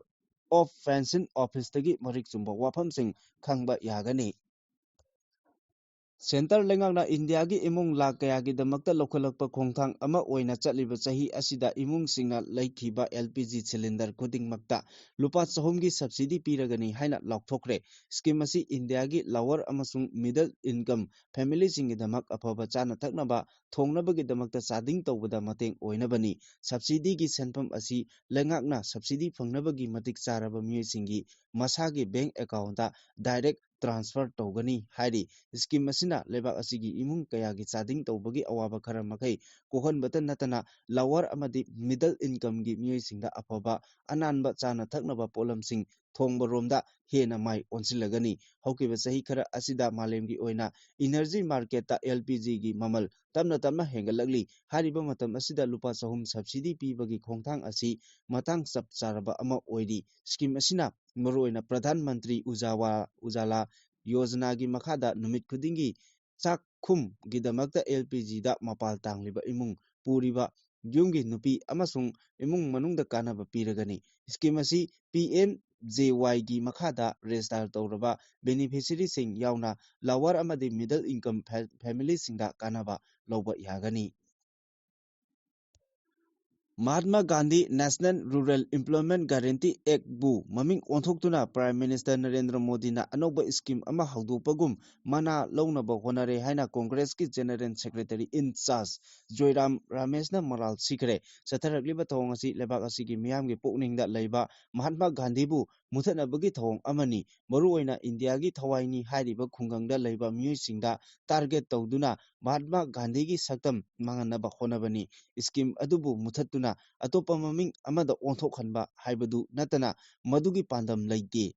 ꯑꯣꯐ ꯄꯦꯟꯁꯟ ꯑꯣꯐꯤꯁꯇꯒꯤ ꯃꯔꯤꯛ ꯆꯨꯝꯕ ꯋꯥꯐꯝꯁꯤꯡ ꯈꯪꯕ ꯌꯥꯒꯅꯤ꯫ ꯁꯦꯟꯇꯔ ꯂꯩꯉꯥꯛꯅ ꯏꯟꯗꯤꯌꯥꯒꯤ ꯏꯃꯨꯡ ꯂꯥꯈ ꯀꯌꯥꯒꯤꯗꯃꯛꯇ ꯂꯧꯈꯠꯂꯛꯄ ꯈꯣꯡꯊꯥꯡ ꯑꯃ ꯑꯣꯏꯅ ꯆꯠꯂꯤꯕ ꯆꯍꯤ ꯑꯁꯤꯗ ꯏꯃꯨꯡꯁꯤꯡꯅ ꯂꯩꯈꯤꯕ ꯑꯦꯜ ꯄꯤ ꯖꯤ ꯁꯤꯂꯤꯟꯗꯔ ꯈꯨꯗꯤꯡꯃꯛꯇ ꯂꯨꯄꯥ ꯆꯍꯨꯝꯒꯤ ꯁꯕꯁꯤꯗꯤ ꯄꯤꯔꯒꯅꯤ ꯍꯥꯏꯅ ꯂꯥꯎꯊꯣꯛꯈ꯭ꯔꯦ꯫ ꯁ꯭ꯀꯤꯝ ꯑꯁꯤ ꯏꯟꯗꯤꯌꯥꯒꯤ ꯂꯋꯔ ꯑꯃꯁꯨꯡ ꯃꯤꯗꯜ ꯏꯟꯀꯝ ꯐꯦꯃꯤꯂꯤꯁꯤꯡꯒꯤꯗꯃꯛ ꯑꯐꯕ ꯆꯥꯅ ꯊꯛꯅꯕ ꯊꯣꯡꯅꯕꯒꯤꯗꯃꯛꯇ ꯆꯥꯗꯤꯡ ꯇꯧꯕꯗ ꯃꯇꯦꯡ ꯑꯣꯏꯅꯕꯅꯤ꯫ ꯁꯕꯁꯤꯗꯤꯒꯤ ꯁꯦꯟꯐꯝ ꯑꯁꯤ ꯂꯩꯉꯥꯛꯅ ꯁꯕꯁꯤꯗꯤ ꯐꯪꯅꯕꯒꯤ ꯃꯇꯤꯛ ꯆꯥꯔꯕ ꯃꯤꯑꯣꯏꯁꯤꯡꯒꯤ ꯃꯁꯥꯒꯤ ꯕꯦꯡꯛ ꯑꯦꯀꯥꯎꯟꯇ ꯗꯥꯏꯔꯦꯛ ꯇ꯭ꯔꯥꯟꯁꯐꯔ ꯇꯧꯒꯅꯤ ꯍꯥꯏꯔꯤ꯫ ꯁ꯭ꯀꯤꯝ ꯑꯁꯤꯅ ꯂꯩꯕꯥꯛ ꯑꯁꯤꯒꯤ ꯏꯃꯨꯡ ꯀꯌꯥꯒꯤ ꯆꯥꯗꯤꯡ ꯇꯧꯕꯒꯤ ꯑꯋꯥꯕ ꯈꯔ ꯃꯈꯩ ꯀꯣꯛꯍꯟꯕꯇ ꯅꯠꯇꯅ ꯂꯋꯔ ꯑꯃꯗꯤ ꯃꯤꯗꯜ ꯏꯟꯀꯝꯒꯤ ꯃꯤꯑꯣꯏꯁꯤꯡꯗ ꯑꯐꯕ ꯑꯅꯥꯟꯕ ꯆꯥꯅ ꯊꯛꯅꯕ ꯄꯣꯠꯂꯝꯁꯤꯡ ꯊꯣꯡꯕꯔꯣꯝꯗ ꯍꯦꯟꯅ ꯃꯥꯏ ꯑꯣꯟꯁꯤꯜꯂꯒꯅꯤ꯫ ꯍꯧꯈꯤꯕ ꯆꯍꯤ ꯈꯔ ꯑꯁꯤꯗ ꯃꯥꯂꯦꯝꯒꯤ ꯑꯣꯏꯅ energy marketꯇ L P Gꯒꯤ ꯃꯃꯜ ꯇꯞꯅ ꯇꯞꯅ ꯍꯦꯟꯒꯠꯂꯛꯂꯤ꯫ ꯍꯥꯏꯔꯤꯕ ꯃꯇꯝ ꯑꯁꯤꯗ ꯂꯨꯄꯥ ꯆꯍꯨꯝ subsidy ꯄꯤꯕꯒꯤ ꯈꯣꯡꯊꯥꯡ ꯑꯁꯤ ꯃꯇꯥꯡ ꯆꯞ ꯆꯥꯔꯕ ꯑꯃ ꯑꯣꯏꯔꯤ꯫ Scheme ꯑꯁꯤꯅ ꯃꯔꯨꯑꯣꯏꯅ ꯄ꯭ꯔꯙꯥꯟ ꯃꯟꯇ꯭ꯔꯤ ꯎꯖꯥꯋꯥ-, ꯎꯖꯥꯂꯥ ꯌꯣꯖꯅꯥꯒꯤ ꯃꯈꯥꯗ ꯅꯨꯃꯤꯠ ꯈꯨꯗꯤꯡꯒꯤ ꯆꯥꯛꯈꯨꯝꯒꯤꯗꯃꯛꯇ L P Gꯗ ꯃꯄꯥꯜ ꯇꯥꯡꯂꯤꯕ ꯏꯃꯨꯡ ꯄꯨꯔꯤꯕ ꯌꯨꯝꯒꯤ ꯅꯨꯄꯤ ꯑꯃꯁꯨꯡ ꯏꯃꯨꯡ ꯃꯅꯨꯡꯗ ꯀꯥꯟꯅꯕ ꯄꯤꯔꯒꯅꯤ꯫ Scheme ꯑꯁꯤ P M J Yꯒꯤ ꯃꯈꯥꯗ register ꯇꯧꯔꯕ beneficiaryꯁꯤꯡ ꯌꯥꯎꯅ lower ꯑꯃꯗꯤ middle income fa-, familyꯁꯤꯡꯗ ꯀꯥꯟꯅꯕ ꯂꯧꯕ ꯌꯥꯒꯅꯤ꯫ Mahatma Gandhi National Rural Employment Guarantee Actꯕꯨ ꯃꯃꯤꯡ ꯑꯣꯟꯊꯣꯛꯇꯨꯅ Prime Minister ꯅꯔꯦꯟꯗ꯭ꯔ ꯃꯣꯗꯤꯅ ꯑꯅꯧꯕ scheme ꯑꯃ ꯍꯧꯗꯣꯛꯄꯒꯨꯝ ꯃꯅꯥ ꯂꯧꯅꯕ ꯍꯣꯠꯅꯔꯦ ꯍꯥꯏꯅ Congressꯀꯤ General Secretary in charge ꯖꯣꯏꯔꯥꯝ ꯔꯥꯃꯦꯁꯅ ꯃꯔꯥꯜ ꯁꯤꯈ꯭ꯔꯦ꯫ ꯆꯠꯊꯔꯛꯂꯤꯕ ꯊꯧꯑꯣꯡ ꯑꯁꯤ ꯂꯩꯕꯥꯛ ꯑꯁꯤꯒꯤ ꯃꯤꯌꯥꯝꯒꯤ ꯄꯨꯛꯅꯤꯡꯗ ꯂꯩꯕ ꯃꯍꯥꯠꯃꯥ ꯒꯥꯟꯙꯤꯕꯨ ꯃꯨꯊꯠꯅꯕꯒꯤ ꯊꯧꯑꯣꯡ ꯑꯃꯅꯤ꯫ ꯃꯔꯨꯑꯣꯏꯅ ꯏꯟꯗꯤꯌꯥꯒꯤ ꯊꯋꯥꯏꯅꯤ ꯍꯥꯏꯔꯤꯕ ꯈꯨꯡꯒꯪꯗ ꯂꯩꯕ ꯃꯤꯑꯣꯏꯁꯤꯡꯗ target ꯇꯧꯗꯨꯅ ꯃꯍꯥꯠꯃꯥ ꯒꯥꯟꯙꯤꯒꯤ ꯁꯛꯇꯝ ꯃꯥꯡꯍꯟꯅꯕ ꯍꯣꯠꯅꯕꯅꯤ꯫ Scheme ꯑꯗꯨꯕꯨ ꯃꯨꯊꯠꯇꯨꯅ ꯑꯇꯣꯞꯄ ꯃꯃꯤꯡ ꯑꯃꯗ ꯑꯣꯟꯊꯣꯛꯍꯟꯕ ꯍꯥꯏꯕꯗꯨ ꯅꯠꯇꯅ ꯃꯗꯨꯒꯤ ꯄꯥꯟꯗꯝ ꯂꯩꯇꯦ꯫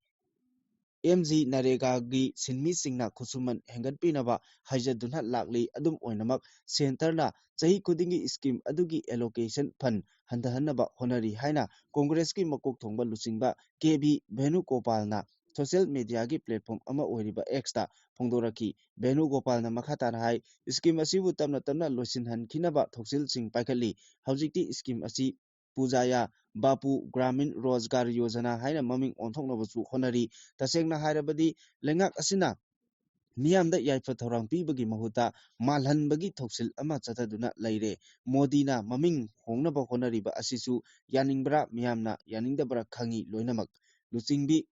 M G ꯅꯔꯦꯒꯥꯒꯤ ꯁꯤꯟꯃꯤꯁꯤꯡꯅ ꯈꯨꯠꯁꯨꯃꯟ ꯍꯦꯟꯒꯠꯄꯤꯅꯕ ꯍꯥꯏꯖꯗꯨꯅ ꯂꯥꯛꯂꯤ꯫ ꯑꯗꯨꯝ ꯑꯣꯏꯅꯃꯛ, centreꯅ ꯆꯍꯤ ꯈꯨꯗꯤꯡꯒꯤ scheme ꯑꯗꯨꯒꯤ allocation fund ꯍꯟꯊꯍꯟꯅꯕ ꯍꯣꯠꯅꯔꯤ ꯍꯥꯏꯅ Congressꯀꯤ ꯃꯀꯣꯛ ꯊꯣꯡꯕ ꯂꯨꯆꯤꯡꯕ K V ꯚꯦꯅꯨꯒꯣꯄꯥꯜꯅ social mediaꯒꯤ platform ꯑꯃ ꯑꯣꯏꯔꯤꯕ Xꯇ ꯐꯣꯡꯗꯣꯔꯛꯈꯤ꯫ ꯚꯦꯅꯨꯒꯣꯄꯥꯜꯅ ꯃꯈꯥ ꯇꯥꯅ ꯍꯥꯏ, scheme ꯑꯁꯤꯕꯨ ꯇꯞꯅ ꯇꯞꯅ ꯂꯣꯏꯁꯤꯟꯍꯟꯈꯤꯅꯕ ꯊꯧꯁꯤꯜꯁꯤꯡ ꯄꯥꯏꯈꯠꯂꯤ꯫ ꯍꯧꯖꯤꯛꯇꯤ scheme ꯑꯁꯤ ꯄꯨꯖꯥꯌꯥ ꯕꯥꯄꯨ ꯒ꯭ꯔꯥꯃꯤꯟ ꯔꯣꯖꯒꯥꯔ ꯌꯣꯖꯅꯥ ꯍꯥꯏꯅ ꯃꯃꯤꯡ ꯑꯣꯟꯊꯣꯛꯅꯕꯁꯨ ꯍꯣꯠꯅꯔꯤ꯫ ꯇꯁꯦꯡꯅ ꯍꯥꯏꯔꯕꯗꯤ, ꯂꯩꯉꯥꯛ ꯑꯁꯤꯅ ꯃꯤꯌꯥꯝꯗ ꯌꯥꯏꯐ ꯊꯧꯔꯥꯡ ꯄꯤꯕꯒꯤ ꯃꯍꯨꯠꯇ ꯃꯥꯜꯍꯟꯕꯒꯤ ꯊꯧꯁꯤꯜ ꯑꯃ ꯆꯠꯊꯗꯨꯅ ꯂꯩꯔꯦ꯫ ꯃꯣꯗꯤꯅ ꯃꯃꯤꯡ ꯍꯣꯡꯅꯕ ꯍꯣꯠꯅꯔꯤꯕ ꯑꯁꯤꯁꯨ ꯌꯥꯅꯤꯡꯕ꯭ꯔꯥ, ꯃꯤꯌꯥꯝꯅ ꯌꯥꯅꯤꯡꯗꯕ꯭ꯔꯥ ꯈꯪꯉꯤ ꯂꯣꯏꯅꯃꯛ꯫ ꯂꯨꯆꯤꯡꯕꯤ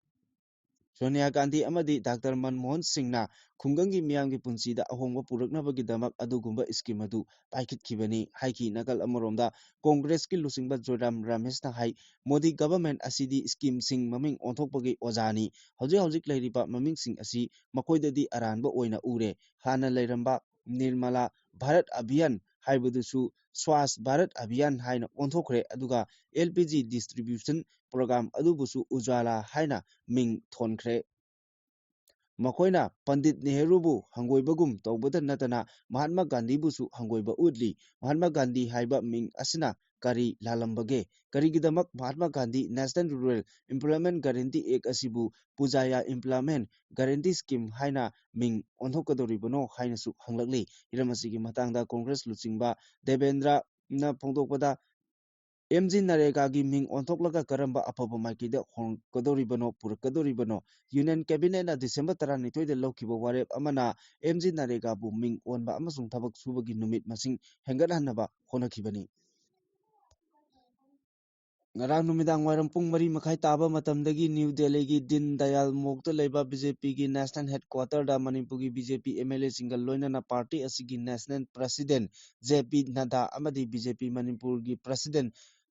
ꯁꯣꯅꯤꯌꯥ ꯒꯥꯟꯙꯤ ꯑꯃꯗꯤ ꯗꯥꯛꯇꯔ ꯃꯟꯃꯣꯍꯟ ꯁꯤꯡꯅ ꯈꯨꯡꯒꯪꯒꯤ ꯃꯤꯌꯥꯝꯒꯤ ꯄꯨꯟꯁꯤꯗ ꯑꯍꯣꯡꯕ ꯄꯨꯔꯛꯅꯕꯒꯤꯗꯃꯛ ꯑꯗꯨꯒꯨꯝꯕ scheme ꯑꯗꯨ ꯄꯥꯏꯈꯠꯈꯤꯕꯅꯤ ꯍꯥꯏꯈꯤ꯫ ꯅꯥꯀꯜ ꯑꯃꯔꯣꯝꯗ Congressꯀꯤ ꯂꯨꯆꯤꯡꯕ ꯖꯣꯏꯔꯥꯝ ꯔꯥꯃꯦꯁꯅ ꯍꯥꯏ, ꯃꯣꯗꯤ government ꯑꯁꯤꯗꯤ schemeꯁꯤꯡ ꯃꯃꯤꯡ ꯑꯣꯟꯊꯣꯛꯄꯒꯤ ꯑꯣꯖꯥꯅꯤ꯫ ꯍꯧꯖꯤꯛ ꯍꯧꯖꯤꯛ ꯂꯩꯔꯤꯕ ꯃꯃꯤꯡꯁꯤꯡ ꯑꯁꯤ ꯃꯈꯣꯏꯗꯗꯤ ꯑꯔꯥꯟꯕ ꯑꯣꯏꯅ ꯎꯔꯦ꯫ ꯍꯥꯟꯅ ꯂꯩꯔꯝꯕ ꯅꯤꯔꯃꯂꯥ ꯚꯥꯔꯠ ꯑꯚꯤꯌꯥꯟ ꯍꯥꯏꯕꯗꯨꯁꯨ ꯁ꯭ꯋꯥꯁ ꯚꯥꯔꯠ ꯑꯚꯤꯌꯥꯟ ꯍꯥꯏꯅ ꯑꯣꯟꯊꯣꯛꯈ꯭ꯔꯦ꯫ ꯑꯗꯨꯒ L P G distribution program ꯑꯗꯨꯕꯨꯁꯨ ꯎꯖꯥꯂꯥ ꯍꯥꯏꯅ ꯃꯤꯡ ꯊꯣꯟꯈ꯭ꯔꯦ꯫ ꯃꯈꯣꯏꯅ ꯄꯟꯗꯤꯠ ꯅꯦꯍꯔꯨꯕꯨ ꯍꯪꯒꯣꯏꯕꯒꯨꯝ ꯇꯧꯕꯗ ꯅꯠꯇꯅ ꯃꯍꯥꯠꯃꯥ ꯒꯥꯟꯙꯤꯕꯨꯁꯨ ꯍꯪꯒꯣꯏꯕ ꯎꯠꯂꯤ꯫ ꯃꯍꯥꯠꯃꯥ ꯒꯥꯟꯙꯤ ꯍꯥꯏꯕ ꯃꯤꯡ ꯑꯁꯤꯅ ꯀꯔꯤ ꯂꯥꯜꯂꯝꯕꯒꯦ? ꯀꯔꯤꯒꯤꯗꯃꯛ Mahatma Gandhi National Rural Employment Guarantee Act ꯑꯁꯤꯕꯨ ꯄꯨꯖꯥꯌꯥ Employment Guarantee Scheme ꯍꯥꯏꯅ ꯃꯤꯡ ꯑꯣꯟꯊꯣꯛꯀꯗꯧꯔꯤꯕꯅꯣ ꯍꯥꯏꯅꯁꯨ ꯍꯪꯂꯛꯂꯤ꯫ ꯍꯤꯔꯝ ꯑꯁꯤꯒꯤ ꯃꯇꯥꯡꯗ ꯀꯣꯡꯒ꯭ꯔꯦꯁ ꯂꯨꯆꯤꯡꯕ ꯗꯦꯕꯦꯟꯗ꯭ꯔꯅ ꯐꯣꯡꯗꯣꯛꯄꯗ, M G ꯅꯔꯦꯒꯥꯒꯤ ꯃꯤꯡ ꯑꯣꯟꯊꯣꯛꯂꯒ ꯀꯔꯝꯕ ꯑꯐꯕ ꯃꯥꯏꯀꯩꯗ ꯍꯣꯡꯒꯗꯧꯔꯤꯕꯅꯣ, ꯄꯨꯔꯛꯀꯗꯧꯔꯤꯕꯅꯣ? Union Cabinet ꯅ December ꯇꯔꯥꯅꯤꯊꯣꯏꯗ ꯂꯧꯈꯤꯕ ꯋꯥꯔꯦꯞ ꯑꯃꯅ M G ꯅꯔꯦꯒꯥꯕꯨ ꯃꯤꯡ ꯑꯣꯟꯕ ꯑꯃꯁꯨꯡ ꯊꯕꯛ ꯁꯨꯕꯒꯤ ꯅꯨꯃꯤꯠ ꯃꯁꯤꯡ ꯍꯦꯟꯒꯠꯍꯟꯅꯕ ꯍꯣꯠꯅꯈꯤꯕꯅꯤ꯫ ꯉꯔꯥꯡ ꯅꯨꯃꯤꯗꯥꯡ ꯋꯥꯏꯔꯝ ꯄꯨꯡ ꯃꯔꯤ ꯃꯈꯥꯏ ꯇꯥꯕ ꯃꯇꯝꯗꯒꯤ ꯅ꯭ꯌꯨ ꯗꯦꯜꯂꯤꯒꯤ ꯗꯤꯟ ꯗꯌꯥꯜ ꯃꯣꯛꯇ ꯂꯩꯕ B J P ꯒꯤ National Headquarter ꯗ ꯃꯅꯤꯄꯨꯔꯒꯤ B J P M L A ꯁꯤꯡꯒ ꯂꯣꯏꯅꯅ party ꯑꯁꯤꯒꯤ National President J P ꯅꯗꯥ ꯑꯃꯗꯤ B J P ꯃꯅꯤꯄꯨꯔꯒꯤ President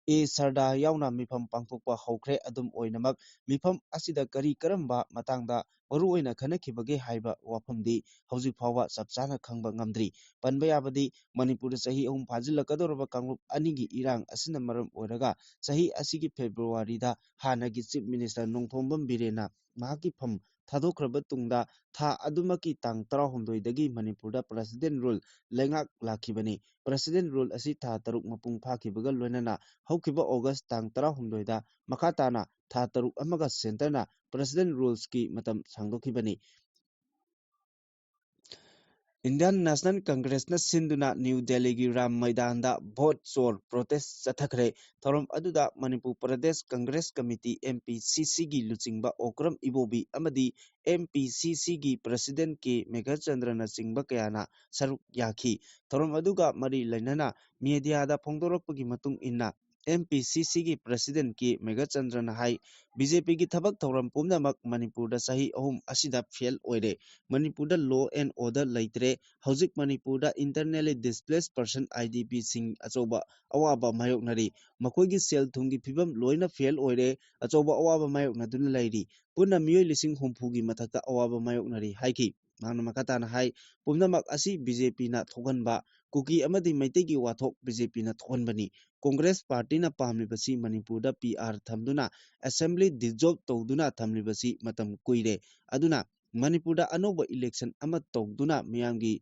A ꯁꯔꯗꯥ ꯌꯥꯎꯅ ꯃꯤꯐꯝ ꯄꯥꯡꯊꯣꯛꯄ ꯍꯧꯈ꯭ꯔꯦ꯫ ꯑꯗꯨꯝ ꯑꯣꯏꯅꯃꯛ, ꯃꯤꯐꯝ ꯑꯁꯤꯗ ꯀꯔꯤ ꯀꯔꯝꯕ ꯃꯇꯥꯡꯗ ꯃꯔꯨꯑꯣꯏꯅ ꯈꯟꯅꯈꯤꯕꯒꯦ ꯍꯥꯏꯕ ꯋꯥꯐꯝꯗꯤ ꯍꯧꯖꯤꯛ ꯐꯥꯎꯕ ꯆꯞ ꯆꯥꯅ ꯈꯪꯕ ꯉꯝꯗ꯭ꯔꯤ꯫ ꯄꯟꯕ ꯌꯥꯕꯗꯤ, ꯃꯅꯤꯄꯨꯔꯗ ꯆꯍꯤ ꯑꯍꯨꯝ ꯐꯥꯖꯤꯜꯂꯛꯀꯗꯧꯔꯕ ꯀꯥꯡꯂꯨꯞ ꯑꯅꯤꯒꯤ ꯏꯔꯥꯡ ꯑꯁꯤꯅ ꯃꯔꯝ ꯑꯣꯏꯔꯒ ꯆꯍꯤ ꯑꯁꯤꯒꯤ February ꯗ ꯍꯥꯟꯅꯒꯤ Chief Minister ꯅꯣꯡꯊꯣꯝꯕꯝ ꯕꯤꯔꯦꯟꯅ ꯃꯍꯥꯛꯀꯤ ꯐꯝ ꯊꯥꯗꯣꯛꯈ꯭ꯔꯕ ꯇꯨꯡꯗ ꯊꯥ ꯑꯗꯨꯃꯛꯀꯤ ꯇꯥꯡ ꯇꯔꯥꯍꯨꯝꯗꯣꯏꯗꯒꯤ ꯃꯅꯤꯄꯨꯔꯗ President Rule ꯂꯩꯉꯥꯛ ꯂꯥꯛꯈꯤꯕꯅꯤ꯫ President Rule ꯑꯁꯤ ꯊꯥ ꯇꯔꯨꯛ ꯃꯄꯨꯡ ꯐꯥꯈꯤꯕꯒ ꯂꯣꯏꯅꯅ ꯍꯧꯈꯤꯕ August ꯇꯥꯡ ꯇꯔꯥꯍꯨꯝꯗꯣꯏꯗ ꯃꯈꯥ ꯇꯥꯅ ꯊꯥ ꯇꯔꯨꯛ ꯑꯃꯒ Centre ꯅ President Rules ꯀꯤ ꯃꯇꯝ ꯁꯥꯡꯗꯣꯛꯈꯤꯕꯅꯤ꯫ Indian National Congress ꯅ ꯁꯤꯟꯗꯨꯅ ꯅ꯭ꯌꯨ ꯗꯦꯜꯂꯤꯒꯤ ꯔꯥꯝ ꯃꯩꯗꯥꯟꯗ Vote Chor protest ꯆꯠꯊꯈ꯭ꯔꯦ꯫ ꯊꯧꯔꯝ ꯑꯗꯨꯗ Manipur Pradesh Congress committee, M P C C ꯒꯤ ꯂꯨꯆꯤꯡꯕ ꯑꯣꯀ꯭ꯔꯝ ꯏꯕꯣꯕꯤ ꯑꯃꯗꯤ M P C C ꯒꯤ President ꯀꯦ ꯃꯦꯘꯆꯟꯗ꯭ꯔꯅꯆꯤꯡꯕ ꯀꯌꯥꯅ ꯁꯔꯨꯛ ꯌꯥꯈꯤ꯫ ꯊꯧꯔꯝ ꯑꯗꯨꯒ ꯃꯔꯤ ꯂꯩꯅꯅ media ꯗ ꯐꯣꯡꯗꯣꯔꯛꯄꯒꯤ ꯃꯇꯨꯡ ꯏꯟꯅ, M P C C ꯒꯤ President ꯀꯦ ꯃꯦꯘꯆꯟꯗ꯭ꯔꯅ ꯍꯥꯏ, B J P ꯒꯤ ꯊꯕꯛ ꯊꯧꯔꯝ ꯄꯨꯝꯅꯃꯛ ꯃꯅꯤꯄꯨꯔꯗ ꯆꯍꯤ ꯑꯍꯨꯝ ꯑꯁꯤꯗ fail ꯑꯣꯏꯔꯦ꯫ ꯃꯅꯤꯄꯨꯔꯗ law and order ꯂꯩꯇ꯭ꯔꯦ꯫ ꯍꯧꯖꯤꯛ ꯃꯅꯤꯄꯨꯔꯗ internally displaced person, I D P ꯁꯤꯡ ꯑꯆꯧꯕ ꯑꯋꯥꯕ ꯃꯥꯌꯣꯛꯅꯔꯤ꯫ ꯃꯈꯣꯏꯒꯤ ꯁꯦꯜ ꯊꯨꯝꯒꯤ ꯐꯤꯕꯝ ꯂꯣꯏꯅ fail ꯑꯣꯏꯔꯦ꯫ ꯑꯆꯧꯕ ꯑꯋꯥꯕ ꯃꯥꯌꯣꯛꯅꯗꯨꯅ ꯂꯩꯔꯤ꯫ ꯄꯨꯟꯅ ꯃꯤꯑꯣꯏ ꯂꯤꯁꯤꯡ ꯍꯨꯝꯐꯨꯒꯤ ꯃꯊꯛꯇ ꯑꯋꯥꯕ ꯃꯥꯌꯣꯛꯅꯔꯤ ꯍꯥꯏꯈꯤ꯫ ꯃꯍꯥꯛꯅ ꯃꯈꯥ ꯇꯥꯅ ꯍꯥꯏ, ꯄꯨꯝꯅꯃꯛ ꯑꯁꯤ B J P ꯅ ꯊꯣꯛꯍꯟꯕ ꯀꯨꯀꯤ ꯑꯃꯗꯤ ꯃꯩꯇꯩꯒꯤ ꯋꯥꯊꯣꯛ ꯕꯤ ꯖꯦ ꯄꯤꯅ ꯊꯣꯛꯍꯟꯕꯅꯤ꯫ ꯀꯣꯡꯒ꯭ꯔꯦꯁ ꯄꯥꯔꯇꯤꯅ ꯄꯥꯝꯂꯤꯕꯁꯤ ꯃꯅꯤꯄꯨꯔꯗ ꯄꯤ ꯑꯥꯔ ꯊꯝꯗꯨꯅ ꯑꯦꯁꯦꯝꯕ꯭ꯂꯤ ꯗꯤꯖꯣꯜꯕ ꯇꯧꯗꯨꯅ ꯊꯝꯂꯤꯕꯁꯤ ꯃꯇꯝ ꯀꯨꯏꯔꯦ꯫ ꯑꯗꯨꯅ ꯃꯅꯤꯄꯨꯔꯗ ꯑꯅꯧꯕ ꯏꯂꯦꯛꯁꯟ ꯑꯃ ꯇꯧꯗꯨꯅ ꯃꯤꯌꯥꯝꯒꯤ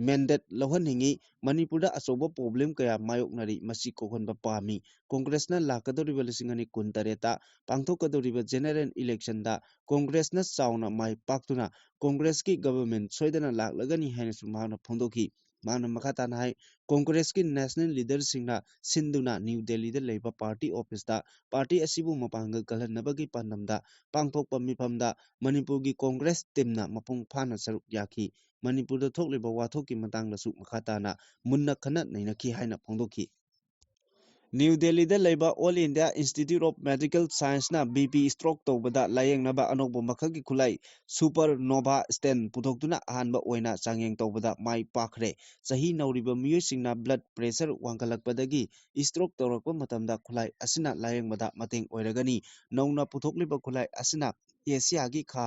ꯃꯦꯟꯗꯦꯠ ꯂꯧꯍꯟꯅꯤꯡꯏ꯫ ꯃꯅꯤꯄꯨꯔꯗ ꯑꯆꯧꯕ ꯄ꯭ꯔꯣꯕ꯭ꯂꯦꯝ ꯀꯌꯥ ꯃꯥꯌꯣꯛꯅꯔꯤ, ꯃꯁꯤ ꯀꯣꯛꯍꯟꯕ ꯄꯥꯝꯃꯤ꯫ ꯀꯣꯡꯒ꯭ꯔꯦꯁꯅ ꯂꯥꯛꯀꯗꯧꯔꯤꯕ ꯂꯤꯁꯤꯡ ꯑꯅꯤ ꯀꯨꯟꯇꯔꯦꯠꯇ ꯄꯥꯡꯊꯣꯛꯀꯗꯧꯔꯤꯕ ꯖꯦꯅꯦꯔꯦꯜ ꯏꯂꯦꯛꯁꯟꯗ ꯀꯣꯡꯒ꯭ꯔꯦꯁꯅ ꯆꯥꯎꯅ ꯃꯥꯏ ꯄꯥꯛꯇꯨꯅ ꯀꯣꯡꯒ꯭ꯔꯦꯁꯀꯤ ꯒꯕꯔꯃꯦꯟ ꯁꯣꯏꯗꯅ ꯂꯥꯛꯂꯒꯅꯤ ꯍꯥꯏꯅꯁꯨ ꯃꯍꯥꯛꯅ ꯐꯣꯡꯗꯣꯛꯈꯤ꯫ ꯃꯍꯥꯛꯅ ꯃꯈꯥ ꯇꯥꯅ ꯍꯥꯏ, ꯀꯣꯡꯒ꯭ꯔꯦꯁꯀꯤ ꯅꯦꯁꯅꯦꯜ ꯂꯤꯗꯔꯁꯤꯡꯅ ꯁꯤꯟꯗꯨꯅ ꯅ꯭ꯌꯨ ꯗꯦꯜꯂꯤꯗ ꯂꯩꯕ ꯄꯥꯔꯇꯤ ꯑꯣꯐꯤꯁꯇ ꯄꯥꯔꯇꯤ ꯑꯁꯤꯕꯨ ꯃꯄꯥꯡꯒꯜ ꯀꯜꯍꯟꯅꯕꯒꯤ ꯄꯥꯟꯗꯝꯗ ꯄꯥꯡꯊꯣꯛꯄ ꯃꯤꯐꯝꯗ ꯃꯅꯤꯄꯨꯔꯒꯤ ꯀꯣꯡꯒ꯭ꯔꯦꯁ ꯇꯤꯝꯅ ꯃꯄꯨꯡ ꯐꯥꯅ ꯁꯔꯨꯛ ꯌꯥꯈꯤ꯫ ꯃꯅꯤꯄꯨꯔꯗ ꯊꯣꯛꯂꯤꯕ ꯋꯥꯊꯣꯛꯀꯤ ꯃꯇꯥꯡꯗꯁꯨ ꯃꯈꯥ ꯇꯥꯅ ꯃꯨꯟꯅ ꯈꯟꯅ ꯅꯩꯅꯈꯤ ꯍꯥꯏꯅ ꯐꯣꯡꯗꯣꯛꯈꯤ꯫ ꯅ꯭ꯌꯨ ꯗꯦꯜꯂꯤꯗ ꯂꯩꯕ all India institute of medical ꯁꯥꯏꯟꯁꯅ ꯕꯤ ꯄꯤ ꯁ꯭ꯇ꯭ꯔꯣꯛ ꯇꯧꯕꯗ ꯂꯥꯌꯦꯡꯅꯕ ꯑꯅꯧꯕ ꯃꯈꯜꯒꯤ ꯈꯨꯠꯂꯥꯏ ꯁꯨꯄꯔ ꯅꯣꯚꯥ ꯁ꯭ꯇꯦꯟ ꯄꯨꯊꯣꯛꯇꯨꯅ ꯑꯍꯥꯟꯕ ꯑꯣꯏꯅ ꯆꯥꯡꯌꯦꯡ ꯇꯧꯕꯗ ꯃꯥꯏ ꯄꯥꯛꯈ꯭ꯔꯦ꯫ ꯆꯍꯤ ꯅꯧꯔꯤꯕ ꯃꯤꯑꯣꯏꯁꯤꯡꯅ ꯕ꯭ꯂꯗ ꯄ꯭ꯔꯦꯁꯔ ꯋꯥꯡꯈꯠꯂꯛꯄꯗꯒꯤ ꯁ꯭ꯇ꯭ꯔꯣꯛ ꯇꯧꯔꯛꯄ ꯃꯇꯝꯗ ꯈꯨꯠꯂꯥꯏ ꯑꯁꯤꯅ ꯂꯥꯌꯦꯡꯕꯗ ꯃꯇꯦꯡ ꯑꯣꯏꯔꯒꯅꯤ꯫ ꯅꯧꯅ ꯄꯨꯊꯣꯛꯂꯤꯕ ꯈꯨꯠꯂꯥꯏ ꯑꯁꯤꯅ ꯑꯦꯁꯤꯌꯥꯒꯤ ꯈꯥ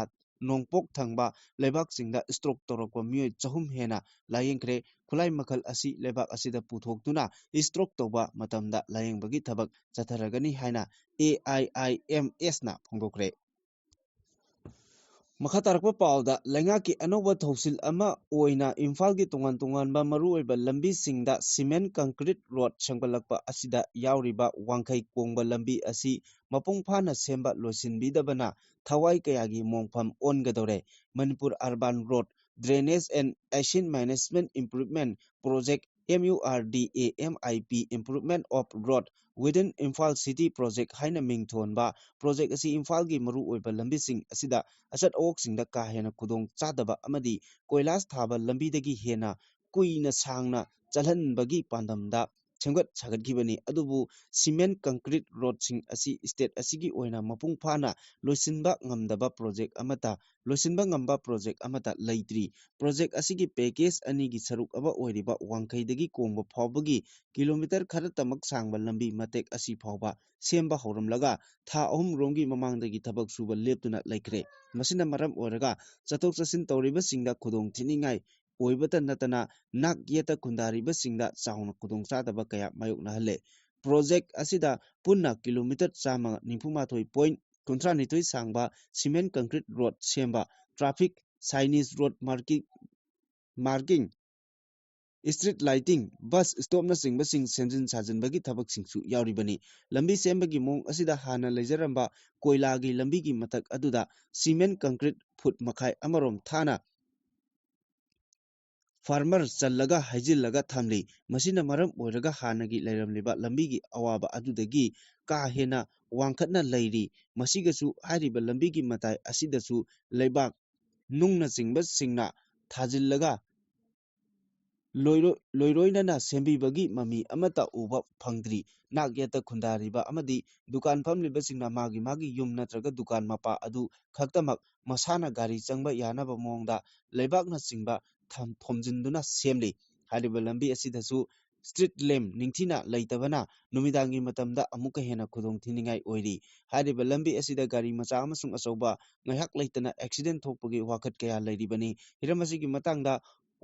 ꯅꯣꯡꯄꯣꯛ ꯊꯪꯕ ꯂꯩꯕꯥꯛꯁꯤꯡꯗ ꯁ꯭ꯇ꯭ꯔꯣꯛ ꯇꯧꯔꯛꯄ ꯃꯤꯑꯣꯏ ꯆꯍꯨꯝ ꯍꯦꯟꯅ ꯂꯥꯌꯦꯡꯈ꯭ꯔꯦ꯫ ꯈꯨꯠꯂꯥꯏ ꯃꯈꯜ ꯑꯁꯤ ꯂꯩꯕꯥꯛ ꯑꯁꯤꯗ ꯄꯨꯊꯣꯛꯇꯨꯅ ꯁ꯭ꯇ꯭ꯔꯣꯛ ꯇꯧꯕ ꯃꯇꯝꯗ ꯂꯥꯌꯦꯡꯕꯒꯤ ꯊꯕꯛ ꯆꯠꯊꯔꯒꯅꯤ ꯍꯥꯏꯅ ꯑꯦ ꯑꯥꯏ ꯑꯥꯏ ꯑꯦꯝ ꯑꯦꯁꯅ ꯐꯣꯡꯗꯣꯛꯈ꯭ꯔꯦ꯫ ꯃꯈꯥ ꯇꯥꯔꯛꯄ ꯄꯥꯎꯗ, ꯂꯩꯉꯥꯛꯀꯤ ꯑꯅꯧꯕ ꯊꯧꯁꯤꯜ ꯑꯃ ꯑꯣꯏꯅ ꯏꯝꯐꯥꯜꯒꯤ ꯇꯣꯉꯥꯟ ꯇꯣꯉꯥꯟꯕ ꯃꯔꯨꯑꯣꯏꯕ ꯂꯝꯕꯤꯁꯤꯡꯗ ꯁꯤꯃꯦꯟ ꯀꯪꯀ꯭ꯔꯤꯠ ꯔꯣꯗ ꯁꯦꯝꯒꯠꯂꯛꯄ ꯑꯁꯤꯗ ꯌꯥꯎꯔꯤꯕ ꯋꯥꯡꯈꯩ ꯀꯣꯡꯕ ꯂꯝꯕꯤ ꯑꯁꯤ ꯃꯄꯨꯡ ꯐꯥꯅ ꯁꯦꯝꯕ ꯂꯣꯏꯁꯤꯟꯕꯤꯗꯕꯅ ꯊꯋꯥꯏ ꯀꯌꯥꯒꯤ ꯃꯣꯡꯐꯝ ꯑꯣꯟꯒꯗꯧꯔꯦ꯫ Manipur Urban Road Drainage and Action Management Improvement Project, M U R D A M I P, Improvement of Road Within Imphal City Project ꯍꯥꯏꯅ ꯃꯤꯡ ꯊꯣꯟꯕ ꯄ꯭ꯔꯣꯖꯦꯛ ꯑꯁꯤ ꯏꯝꯐꯥꯜꯒꯤ ꯃꯔꯨꯑꯣꯏꯕ ꯂꯝꯕꯤꯁꯤꯡ ꯑꯁꯤꯗ ꯑꯆꯠ ꯑꯋꯣꯛꯁꯤꯡꯗ ꯀꯥ ꯍꯦꯟꯅ ꯈꯨꯗꯣꯡ ꯆꯥꯗꯕ ꯑꯃꯗꯤ ꯀꯣꯏꯂꯥꯁ ꯊꯥꯕ ꯂꯝꯕꯤꯗꯒꯤ ꯍꯦꯟꯅ ꯀꯨꯏꯅ ꯁꯥꯡꯅ ꯆꯠꯍꯟꯕꯒꯤ ꯄꯥꯟꯗꯝꯗ ꯁꯦꯝꯒꯠ ꯁꯥꯒꯠꯈꯤꯕꯅꯤ꯫ ꯑꯗꯨꯕꯨ ꯁꯤꯃꯦꯟ ꯀꯪꯀ꯭ꯔꯤꯠ ꯔꯣꯗꯁꯤꯡ ꯑꯁꯤ ꯁ꯭ꯇꯦꯠ ꯑꯁꯤꯒꯤ ꯑꯣꯏꯅ ꯃꯄꯨꯡ ꯐꯥꯅ ꯂꯣꯏꯁꯤꯟꯕ ꯉꯝꯗꯕ ꯄ꯭ꯔꯣꯖꯦꯛ ꯑꯃꯠꯇ, ꯂꯣꯏꯁꯤꯟꯕ ꯉꯝꯕ ꯄ꯭ꯔꯣꯖꯦꯛ ꯑꯃꯠꯇ ꯂꯩꯇ꯭ꯔꯤ꯫ ꯄ꯭ꯔꯣꯖꯦꯛ ꯑꯁꯤꯒꯤ ꯄꯦꯀꯦꯖ ꯑꯅꯤꯒꯤ ꯁꯔꯨꯛ ꯑꯃ ꯑꯣꯏꯔꯤꯕ ꯋꯥꯡꯈꯩꯗꯒꯤ ꯀꯣꯡꯕ ꯐꯥꯎꯕꯒꯤ ꯀꯤꯂꯣꯃꯤꯇꯔ ꯈꯔꯇꯃꯛ ꯁꯥꯡꯕ ꯂꯝꯕꯤ ꯃꯇꯦꯛ ꯑꯁꯤ ꯐꯥꯎꯕ ꯁꯦꯝꯕ ꯍꯧꯔꯝꯂꯒ ꯊꯥ ꯑꯍꯨꯝ ꯔꯣꯝꯒꯤ ꯃꯃꯥꯡꯗꯒꯤ ꯊꯕꯛ ꯁꯨꯕ ꯂꯦꯞꯇꯨꯅ ꯂꯩꯈ꯭ꯔꯦ꯫ ꯃꯁꯤꯅ ꯃꯔꯝ ꯑꯣꯏꯔꯒ ꯆꯠꯊꯣꯛ ꯆꯠꯁꯤꯟ ꯇꯧꯔꯤꯕꯁꯤꯡꯗ ꯈꯨꯗꯣꯡ ꯊꯤꯅꯤꯡꯉꯥꯏ ꯑꯣꯏꯕꯇ ꯅꯠꯇꯅ ꯅꯥꯛ ꯌꯦꯠꯇ ꯈꯨꯟꯗꯥꯔꯤꯕꯁꯤꯡꯗ ꯆꯥꯎꯅ ꯈꯨꯗꯣꯡꯆꯥꯗꯕ ꯀꯌꯥ ꯃꯥꯌꯣꯛꯅꯍꯜꯂꯦ꯫ ꯄ꯭ꯔꯣꯖꯦꯛ ꯑꯁꯤꯗ ꯄꯨꯟꯅ ꯀꯤꯂꯣꯃꯤꯇꯔ ꯆꯥꯝꯃ ꯅꯤꯐꯨ ꯃꯥꯊꯣꯏ ꯄꯣꯏꯟ ꯀꯨꯟꯊ꯭ꯔꯥ ꯅꯤꯊꯣꯏ ꯁꯥꯡꯕ ꯁꯤꯃꯦꯟ ꯀꯪꯀ꯭ꯔꯤꯠ ꯔꯣꯗ ꯁꯦꯝꯕ, traffic signage, road marking, marking, street lighting, bus ꯁ꯭ꯇꯣꯞꯅꯆꯤꯡꯕꯁꯤꯡ ꯁꯦꯝꯖꯤꯟ ꯁꯥꯖꯤꯟꯕꯒꯤ ꯊꯕꯛꯁꯤꯡꯁꯨ ꯌꯥꯎꯔꯤꯕꯅꯤ꯫ ꯂꯝꯕꯤ ꯁꯦꯝꯕꯒꯤ ꯃꯑꯣꯡ ꯑꯁꯤꯗ ꯍꯥꯟꯅ ꯂꯩꯖꯔꯝꯕ ꯀꯣꯏꯂꯥꯒꯤ ꯂꯝꯕꯤꯒꯤ ꯃꯊꯛ ꯑꯗꯨꯗ ꯁꯤꯃꯦꯟ ꯀꯪꯀ꯭ꯔꯤꯠ ꯐꯨꯠ ꯃꯈꯥꯏ ꯑꯃꯔꯣꯝ ꯊꯥꯅ ꯐꯥꯔꯃꯔ ꯆꯜꯂꯒ ꯍꯩꯖꯤꯜꯂꯒ ꯊꯝꯂꯤ꯫ ꯃꯁꯤꯅ ꯃꯔꯝ ꯑꯣꯏꯔꯒ ꯍꯥꯟꯅꯒꯤ ꯂꯩꯔꯝꯂꯤꯕ ꯂꯝꯕꯤꯒꯤ ꯑꯋꯥꯕ ꯑꯗꯨꯗꯒꯤ ꯀꯥ ꯍꯦꯟꯅ ꯋꯥꯡꯈꯠꯅ ꯂꯩꯔꯤ꯫ ꯃꯁꯤꯒꯁꯨ ꯍꯥꯏꯔꯤꯕ ꯂꯝꯕꯤꯒꯤ ꯃꯇꯥꯏ ꯑꯁꯤꯗꯁꯨ ꯂꯩꯕꯥꯛ ꯅꯨꯡꯅꯆꯤꯡꯕꯁꯤꯡꯅ ꯊꯥꯖꯤꯜꯂꯒ ꯂꯣꯏꯔꯣ-, ꯂꯣꯏꯔꯣꯏꯅꯅ ꯁꯦꯝꯕꯤꯕꯒꯤ ꯃꯃꯤ ꯑꯃꯠꯇ ꯎꯕ ꯐꯪꯗ꯭ꯔꯤ꯫ ꯅꯥꯛ ꯌꯦꯠꯇ ꯈꯨꯟꯗꯥꯔꯤꯕ ꯑꯃꯗꯤ ꯗꯨꯀꯥꯟ ꯐꯝꯂꯤꯕꯁꯤꯡꯅ ꯃꯥꯒꯤ ꯃꯥꯒꯤ ꯌꯨꯝ ꯅꯠꯇ꯭ꯔꯒ ꯗꯨꯀꯥꯟ ꯃꯄꯥ ꯑꯗꯨ ꯈꯛꯇꯃꯛ ꯃꯁꯥꯅ ꯒꯥꯔꯤ ꯆꯪꯕ ꯌꯥꯅꯕ ꯃꯑꯣꯡꯗ ꯂꯩꯕꯥꯛꯅꯆꯤꯡꯕ ꯊꯝ-, ꯊꯣꯝꯖꯤꯟꯗꯨꯅ ꯁꯦꯝꯂꯤ꯫ ꯍꯥꯏꯔꯤꯕ ꯂꯝꯕꯤ ꯑꯁꯤꯗꯁꯨ ꯁ꯭ꯇ꯭ꯔꯤꯠ ꯂꯦꯝꯞ ꯅꯤꯡꯊꯤꯅ ꯂꯩꯇꯕꯅ ꯅꯨꯃꯤꯗꯥꯡꯒꯤ ꯃꯇꯝꯗ ꯑꯃꯨꯛꯀ ꯍꯦꯟꯅ ꯈꯨꯗꯣꯡ ꯊꯤꯅꯤꯡꯉꯥꯏ ꯑꯣꯏꯔꯤ꯫ ꯍꯥꯏꯔꯤꯕ ꯂꯝꯕꯤ ꯑꯁꯤꯗ ꯒꯥꯔꯤ ꯃꯆꯥ ꯑꯃꯁꯨꯡ ꯑꯆꯧꯕ ꯉꯥꯏꯍꯥꯛ ꯂꯩꯇꯅ ꯑꯦꯛꯁꯤꯗꯦꯟ ꯊꯣꯛꯄꯒꯤ ꯋꯥꯀꯠ ꯀꯌꯥ ꯂꯩꯔꯤꯕꯅꯤ꯫ ꯍꯤꯔꯝ ꯑꯁꯤꯒꯤ ꯃꯇꯥꯡꯗ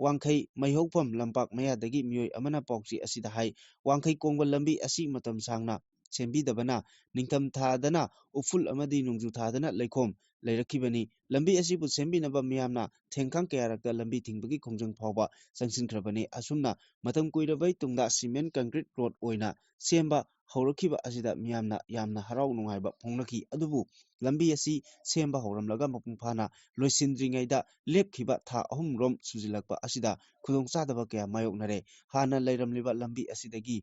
ꯋꯥꯡꯈꯩ ꯃꯩꯍꯧꯐꯝ ꯂꯝꯄꯥꯛ ꯃꯌꯥꯗꯒꯤ ꯃꯤꯑꯣꯏ ꯑꯃꯅ ꯄꯥꯎꯆꯦ ꯑꯁꯤꯗ ꯍꯥꯏ, ꯋꯥꯡꯈꯩ ꯀꯣꯡꯕ ꯂꯝꯕꯤ ꯑꯁꯤ ꯃꯇꯝ ꯁꯥꯡꯅ ꯁꯦꯝꯕꯤꯗꯕꯅ ꯅꯤꯡꯊꯝ ꯊꯥꯗꯅ ꯎꯐꯨꯜ ꯑꯃꯗꯤ ꯅꯣꯡꯖꯨ ꯊꯥꯗꯅ ꯂꯩꯈꯣꯝ ꯂꯩꯔꯛꯈꯤꯕꯅꯤ꯫ ꯂꯝꯕꯤ ꯑꯁꯤꯕꯨ ꯁꯦꯝꯕꯤꯅꯕ ꯃꯤꯌꯥꯝꯅ ꯊꯦꯡꯈꯥꯡ ꯀꯌꯥꯔꯛꯇ ꯂꯝꯕꯤ ꯊꯤꯡꯕꯒꯤ ꯈꯣꯡꯖꯪ ꯐꯥꯎꯕ ꯆꯪꯁꯤꯟꯈ꯭ꯔꯕꯅꯤ꯫ ꯑꯁꯨꯝꯅ ꯃꯇꯝ ꯀꯨꯏꯔꯕꯩ ꯇꯨꯡꯗ ꯁꯤꯃꯦꯟ ꯀꯪꯀ꯭ꯔꯤꯠ ꯔꯣꯗ ꯑꯣꯏꯅ ꯁꯦꯝꯕ ꯍꯧꯔꯛꯈꯤꯕ ꯑꯁꯤꯗ ꯃꯤꯌꯥꯝꯅ ꯌꯥꯝꯅ ꯍꯔꯥꯎ ꯅꯨꯡꯉꯥꯏꯕ ꯐꯣꯡꯅꯈꯤ꯫ ꯑꯗꯨꯕꯨ ꯂꯝꯕꯤ ꯑꯁꯤ ꯁꯦꯝꯕ ꯍꯧꯔꯝꯂꯒ ꯃꯄꯨꯡ ꯐꯥꯅ ꯂꯣꯏꯁꯤꯟꯗ꯭ꯔꯤꯉꯩꯗ ꯂꯦꯞꯈꯤꯕ ꯊꯥ ꯑꯍꯨꯝꯔꯣꯝ ꯁꯨꯖꯤꯜꯂꯛꯄ ꯑꯁꯤꯗ ꯈꯨꯗꯣꯡꯆꯥꯗꯕ ꯀꯌꯥ ꯃꯥꯌꯣꯛꯅꯔꯦ꯫ ꯍꯥꯟꯅ ꯂꯩꯔꯝꯂꯤꯕ ꯂꯝꯕꯤ ꯑꯁꯤꯗꯒꯤ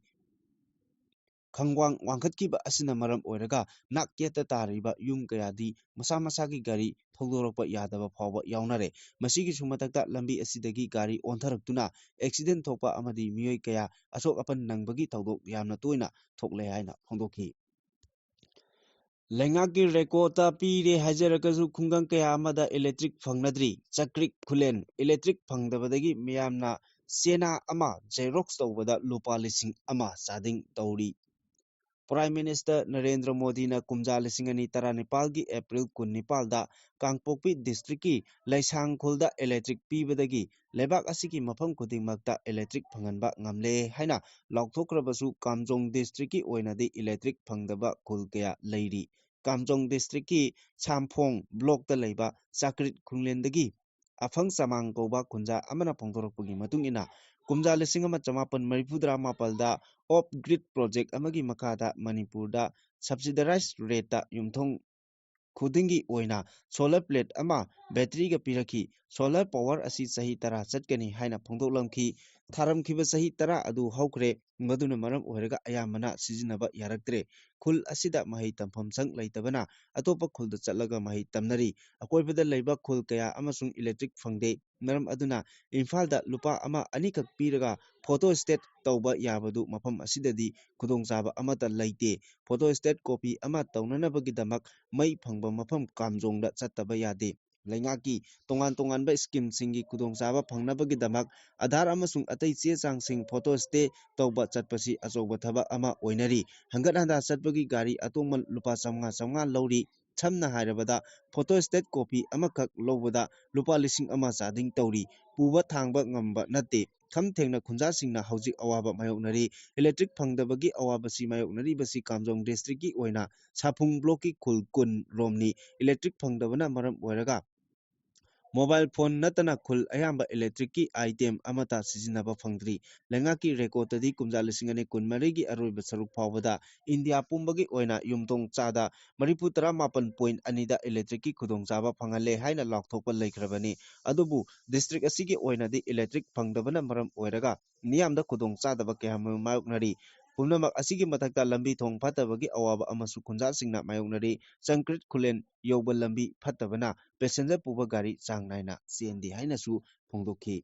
ꯈꯪꯋꯥꯡ ꯋꯥꯡꯈꯠꯈꯤꯕ ꯑꯁꯤꯅ ꯃꯔꯝ ꯑꯣꯏꯔꯒ ꯅꯥꯛ ꯌꯦꯠꯇ ꯇꯥꯔꯤꯕ ꯌꯨꯝ ꯀꯌꯥꯗꯤ ꯃꯁꯥ ꯃꯁꯥꯒꯤ ꯒꯥꯔꯤ ꯊꯧꯗꯣꯔꯛꯄ ꯌꯥꯗꯕ ꯐꯥꯎꯕ ꯌꯥꯎꯅꯔꯦ꯫ ꯃꯁꯤꯒꯤꯁꯨ ꯃꯊꯛꯇ ꯂꯝꯕꯤ ꯑꯁꯤꯗꯒꯤ ꯒꯥꯔꯤ ꯑꯣꯟꯊꯔꯛꯇꯨꯅ ꯑꯦꯛꯁꯤꯗꯦꯟ ꯊꯣꯛꯄ ꯑꯃꯗꯤ ꯃꯤꯑꯣꯏ ꯀꯌꯥ ꯑꯁꯣꯛ ꯑꯄꯟ ꯅꯪꯕꯒꯤ ꯊꯧꯗꯣꯛ ꯌꯥꯝꯅ ꯇꯣꯏꯅ ꯊꯣꯛꯂꯦ ꯍꯥꯏꯅ ꯐꯣꯡꯗꯣꯛꯈꯤ꯫ ꯂꯩꯉꯥꯛꯀꯤ ꯔꯦꯀꯣꯔꯗꯇ ꯄꯤꯔꯦ ꯍꯥꯏꯖꯔꯒꯁꯨ ꯈꯨꯡꯒꯪ ꯀꯌꯥ ꯑꯃꯗ ꯏꯂꯦꯛꯇ꯭ꯔꯤꯛ ꯐꯪꯅꯗ꯭ꯔꯤ꯫ ꯆꯀ꯭ꯔꯤꯛ ꯈꯨꯂꯦꯟ ꯏꯂꯦꯛꯇ꯭ꯔꯤꯛ ꯐꯪꯗꯕꯗꯒꯤ ꯃꯤꯌꯥꯝꯅ ꯆꯦꯅꯥ ꯑꯃ ꯖꯦꯔꯣꯛꯁ ꯇꯧꯕꯗ ꯂꯨꯄꯥ ꯂꯤꯁꯤꯡ ꯑꯃ ꯆꯥꯗꯤꯡ ꯇꯧꯔꯤ꯫ Prime Minister ꯅꯔꯦꯟꯗ꯭ꯔ ꯃꯣꯗꯤꯅ ꯀꯨꯝꯖꯥ ꯂꯤꯁꯤꯡ ꯑꯅꯤ ꯇꯔꯥꯅꯤꯄꯥꯜꯒꯤ ꯑꯦꯄ꯭ꯔꯤꯜ ꯀꯨꯟꯅꯤꯄꯥꯜꯗ ꯀꯥꯡꯄꯣꯛꯄꯤ district ꯀꯤ ꯂꯩꯁꯥꯡ ꯈꯨꯜꯗ electric ꯄꯤꯕꯗꯒꯤ ꯂꯩꯕꯥꯛ ꯑꯁꯤꯒꯤ ꯃꯐꯝ ꯈꯨꯗꯤꯡꯃꯛꯇ electric ꯐꯪꯍꯟꯕ ꯉꯝꯂꯦ ꯍꯥꯏꯅ ꯂꯥꯎꯊꯣꯛꯈ꯭ꯔꯕꯁꯨ, ꯀꯥꯝꯖꯣꯡ district ꯀꯤ ꯑꯣꯏꯅꯗꯤ electric ꯐꯪꯗꯕ ꯈꯨꯜ ꯀꯌꯥ ꯂꯩꯔꯤ꯫ ꯀꯥꯝꯖꯣꯡ district ꯀꯤ ꯁꯥꯝꯐꯣꯡ block ꯇ ꯂꯩꯕ ꯆꯥꯀ꯭ꯔꯤꯠ ꯈꯨꯡꯂꯦꯟꯗꯒꯤ ꯑꯐꯪ ꯆꯃꯥꯡ ꯀꯧꯕ ꯈꯨꯟꯖꯥ ꯑꯃꯅ ꯐꯣꯡꯗꯣꯔꯛꯄꯒꯤ ꯃꯇꯨꯡ ꯏꯟꯅ, ꯀꯨꯝꯖꯥ ꯂꯤꯁꯤꯡ ꯑꯃ ꯆꯃꯥꯄꯟ ꯃꯔꯤꯐꯨꯇꯔꯥ ꯃꯥꯄꯜꯗ off grid project ꯑꯃꯒꯤ ꯃꯈꯥꯗ ꯃꯅꯤꯄꯨꯔꯗ subsidized rate ꯇ ꯌꯨꯝꯊꯣꯡ ꯈꯨꯗꯤꯡꯒꯤ ꯑꯣꯏꯅ solar plate ꯑꯃ battery ꯒ ꯄꯤꯔꯛꯈꯤ꯫ Solar power ꯑꯁꯤ ꯆꯍꯤ ꯇꯔꯥ ꯆꯠꯀꯅꯤ ꯍꯥꯏꯅ ꯐꯣꯡꯗꯣꯛꯂꯝꯈꯤ꯫ ꯊꯥꯔꯝꯈꯤꯕ ꯆꯍꯤ ꯇꯔꯥ ꯑꯗꯨ ꯍꯧꯈ꯭ꯔꯦ, ꯃꯗꯨꯅ ꯃꯔꯝ ꯑꯣꯏꯔꯒ ꯑꯌꯥꯝꯕꯅ ꯁꯤꯖꯤꯟꯅꯕ ꯌꯥꯔꯛꯇ꯭ꯔꯦ꯫ ꯈꯨꯜ ꯑꯁꯤꯗ ꯃꯍꯩ ꯇꯝꯐꯝ ꯁꯪ ꯂꯩꯇꯕꯅ ꯑꯇꯣꯞꯄ ꯈꯨꯜꯗ ꯆꯠꯂꯒ ꯃꯍꯩ ꯇꯝꯅꯔꯤ꯫ ꯑꯀꯣꯏꯕꯗ ꯂꯩꯕ ꯈꯨꯜ ꯀꯌꯥ ꯑꯃꯁꯨꯡ electric ꯐꯪꯗꯦ꯫ ꯃꯔꯝ ꯑꯗꯨꯅ ꯏꯝꯐꯥꯜꯗ ꯂꯨꯄꯥ ꯑꯃ ꯑꯅꯤꯈꯛ ꯄꯤꯔꯒ photostat ꯇꯧꯕ ꯌꯥꯕꯗꯨ ꯃꯐꯝ ꯑꯁꯤꯗꯗꯤ ꯈꯨꯗꯣꯡꯆꯥꯕ ꯑꯃꯠꯇ ꯂꯩꯇꯦ꯫ Photostat copy ꯑꯃ ꯇꯧꯅꯅꯕꯒꯤꯗꯃꯛ ꯃꯩ ꯐꯪꯕ ꯃꯐꯝ ꯀꯥꯝꯖꯣꯡꯗ ꯆꯠꯇꯕ ꯌꯥꯗꯦ꯫ ꯂꯩꯉꯥꯛꯀꯤ ꯇꯣꯉꯥꯟ ꯇꯣꯉꯥꯟꯕ scheme ꯁꯤꯡꯒꯤ ꯈꯨꯗꯣꯡꯆꯥꯕ ꯐꯪꯅꯕꯒꯤꯗꯃꯛ ꯑꯙꯥꯔ ꯑꯃꯁꯨꯡ ꯑꯇꯩ ꯆꯦ ꯆꯥꯡꯁꯤꯡ photostat ꯇꯧꯕ ꯆꯠꯄꯁꯤ ꯑꯆꯧꯕ ꯊꯕꯛ ꯑꯃ ꯑꯣꯏꯅꯔꯤ꯫ ꯍꯪꯒꯠ ꯍꯟꯗꯥ ꯆꯠꯄꯒꯤ ꯒꯥꯔꯤ ꯑꯇꯣꯡꯕ ꯂꯨꯄꯥ ꯆꯥꯝꯃꯉꯥ ꯆꯥꯝꯃꯉꯥ ꯂꯧꯔꯤ꯫ ꯁꯝꯅ ꯍꯥꯏꯔꯕꯗ, photostat copy ꯑꯃꯈꯛ ꯂꯧꯕꯗ ꯂꯨꯄꯥ ꯂꯤꯁꯤꯡ ꯑꯃ ꯆꯥꯗꯤꯡ ꯇꯧꯔꯤ꯫ ꯄꯨꯕ ꯊꯥꯡꯕ ꯉꯝꯕ ꯅꯠꯇꯦ꯫ ꯈꯝ ꯊꯦꯡꯅ ꯈꯨꯟꯖꯥꯁꯤꯡꯅ ꯍꯧꯖꯤꯛ ꯑꯋꯥꯕ ꯃꯥꯌꯣꯛꯅꯔꯤ꯫ Electric ꯐꯪꯗꯕꯒꯤ ꯑꯋꯥꯕꯁꯤ ꯃꯥꯌꯣꯛꯅꯔꯤꯕꯁꯤ ꯀꯥꯝꯖꯣꯡ district ꯀꯤ ꯑꯣꯏꯅ ꯁꯥꯐꯨꯡ block ꯀꯤ ꯈꯨꯜ ꯀꯨꯟ ꯔꯣꯝꯅꯤ꯫ Electric ꯐꯪꯗꯕꯅ ꯃꯔꯝ ꯑꯣꯏꯔꯒ mobile phone ꯅꯠꯇꯅ ꯈꯨꯜ ꯑꯌꯥꯝꯕ electric ꯀꯤ item ꯑꯃꯠꯇ ꯁꯤꯖꯤꯟꯅꯕ ꯐꯪꯗ꯭ꯔꯤ꯫ ꯂꯩꯉꯥꯛꯀꯤ record ꯇꯗꯤ ꯀꯨꯝꯖꯥ ꯂꯤꯁꯤꯡ ꯑꯅꯤ ꯀꯨꯟꯃꯔꯤꯒꯤ ꯑꯔꯣꯏꯕ ꯁꯔꯨꯛ ꯐꯥꯎꯕꯗ ꯏꯟꯗꯤꯌꯥ ꯄꯨꯝꯕꯒꯤ ꯑꯣꯏꯅ ꯌꯨꯝꯊꯣꯡ ꯆꯥꯗ ꯃꯔꯤꯐꯨ ꯇꯔꯥ ꯃꯥꯄꯟ point ꯑꯅꯤꯗ electric ꯀꯤ ꯈꯨꯗꯣꯡꯆꯥꯕ ꯐꯪꯍꯜꯂꯦ ꯍꯥꯏꯅ ꯂꯥꯎꯊꯣꯛꯄ ꯂꯩꯈ꯭ꯔꯕꯅꯤ꯫ ꯑꯗꯨꯕꯨ district ꯑꯁꯤꯒꯤ ꯑꯣꯏꯅꯗꯤ electric ꯐꯪꯗꯕꯅ ꯃꯔꯝ ꯑꯣꯏꯔꯒ ꯃꯤꯌꯥꯝꯗ ꯈꯨꯗꯣꯡꯆꯥꯗꯕ ꯀꯌꯥ ꯑꯃ ꯃꯥꯌꯣꯛꯅꯔꯤ꯫ ꯄꯨꯝꯅꯃꯛ ꯑꯁꯤꯒꯤ ꯃꯊꯛꯇ ꯂꯝꯕꯤ ꯊꯣꯡ ꯐꯠꯇꯕꯒꯤ ꯑꯋꯥꯕ ꯑꯃꯁꯨ ꯈꯨꯟꯖꯥꯁꯤꯡꯅ ꯃꯥꯌꯣꯛꯅꯔꯤ꯫ ꯆꯪꯀ꯭ꯔꯤꯠ ꯈꯨꯂꯦꯟ ꯌꯧꯕ ꯂꯝꯕꯤ ꯐꯠꯇꯕꯅ passenger ꯄꯨꯕ ꯒꯥꯔꯤ ꯆꯥꯡ ꯅꯥꯏꯅ ꯆꯦꯟꯗꯦ ꯍꯥꯏꯅꯁꯨ ꯐꯣꯡꯗꯣꯛꯈꯤ꯫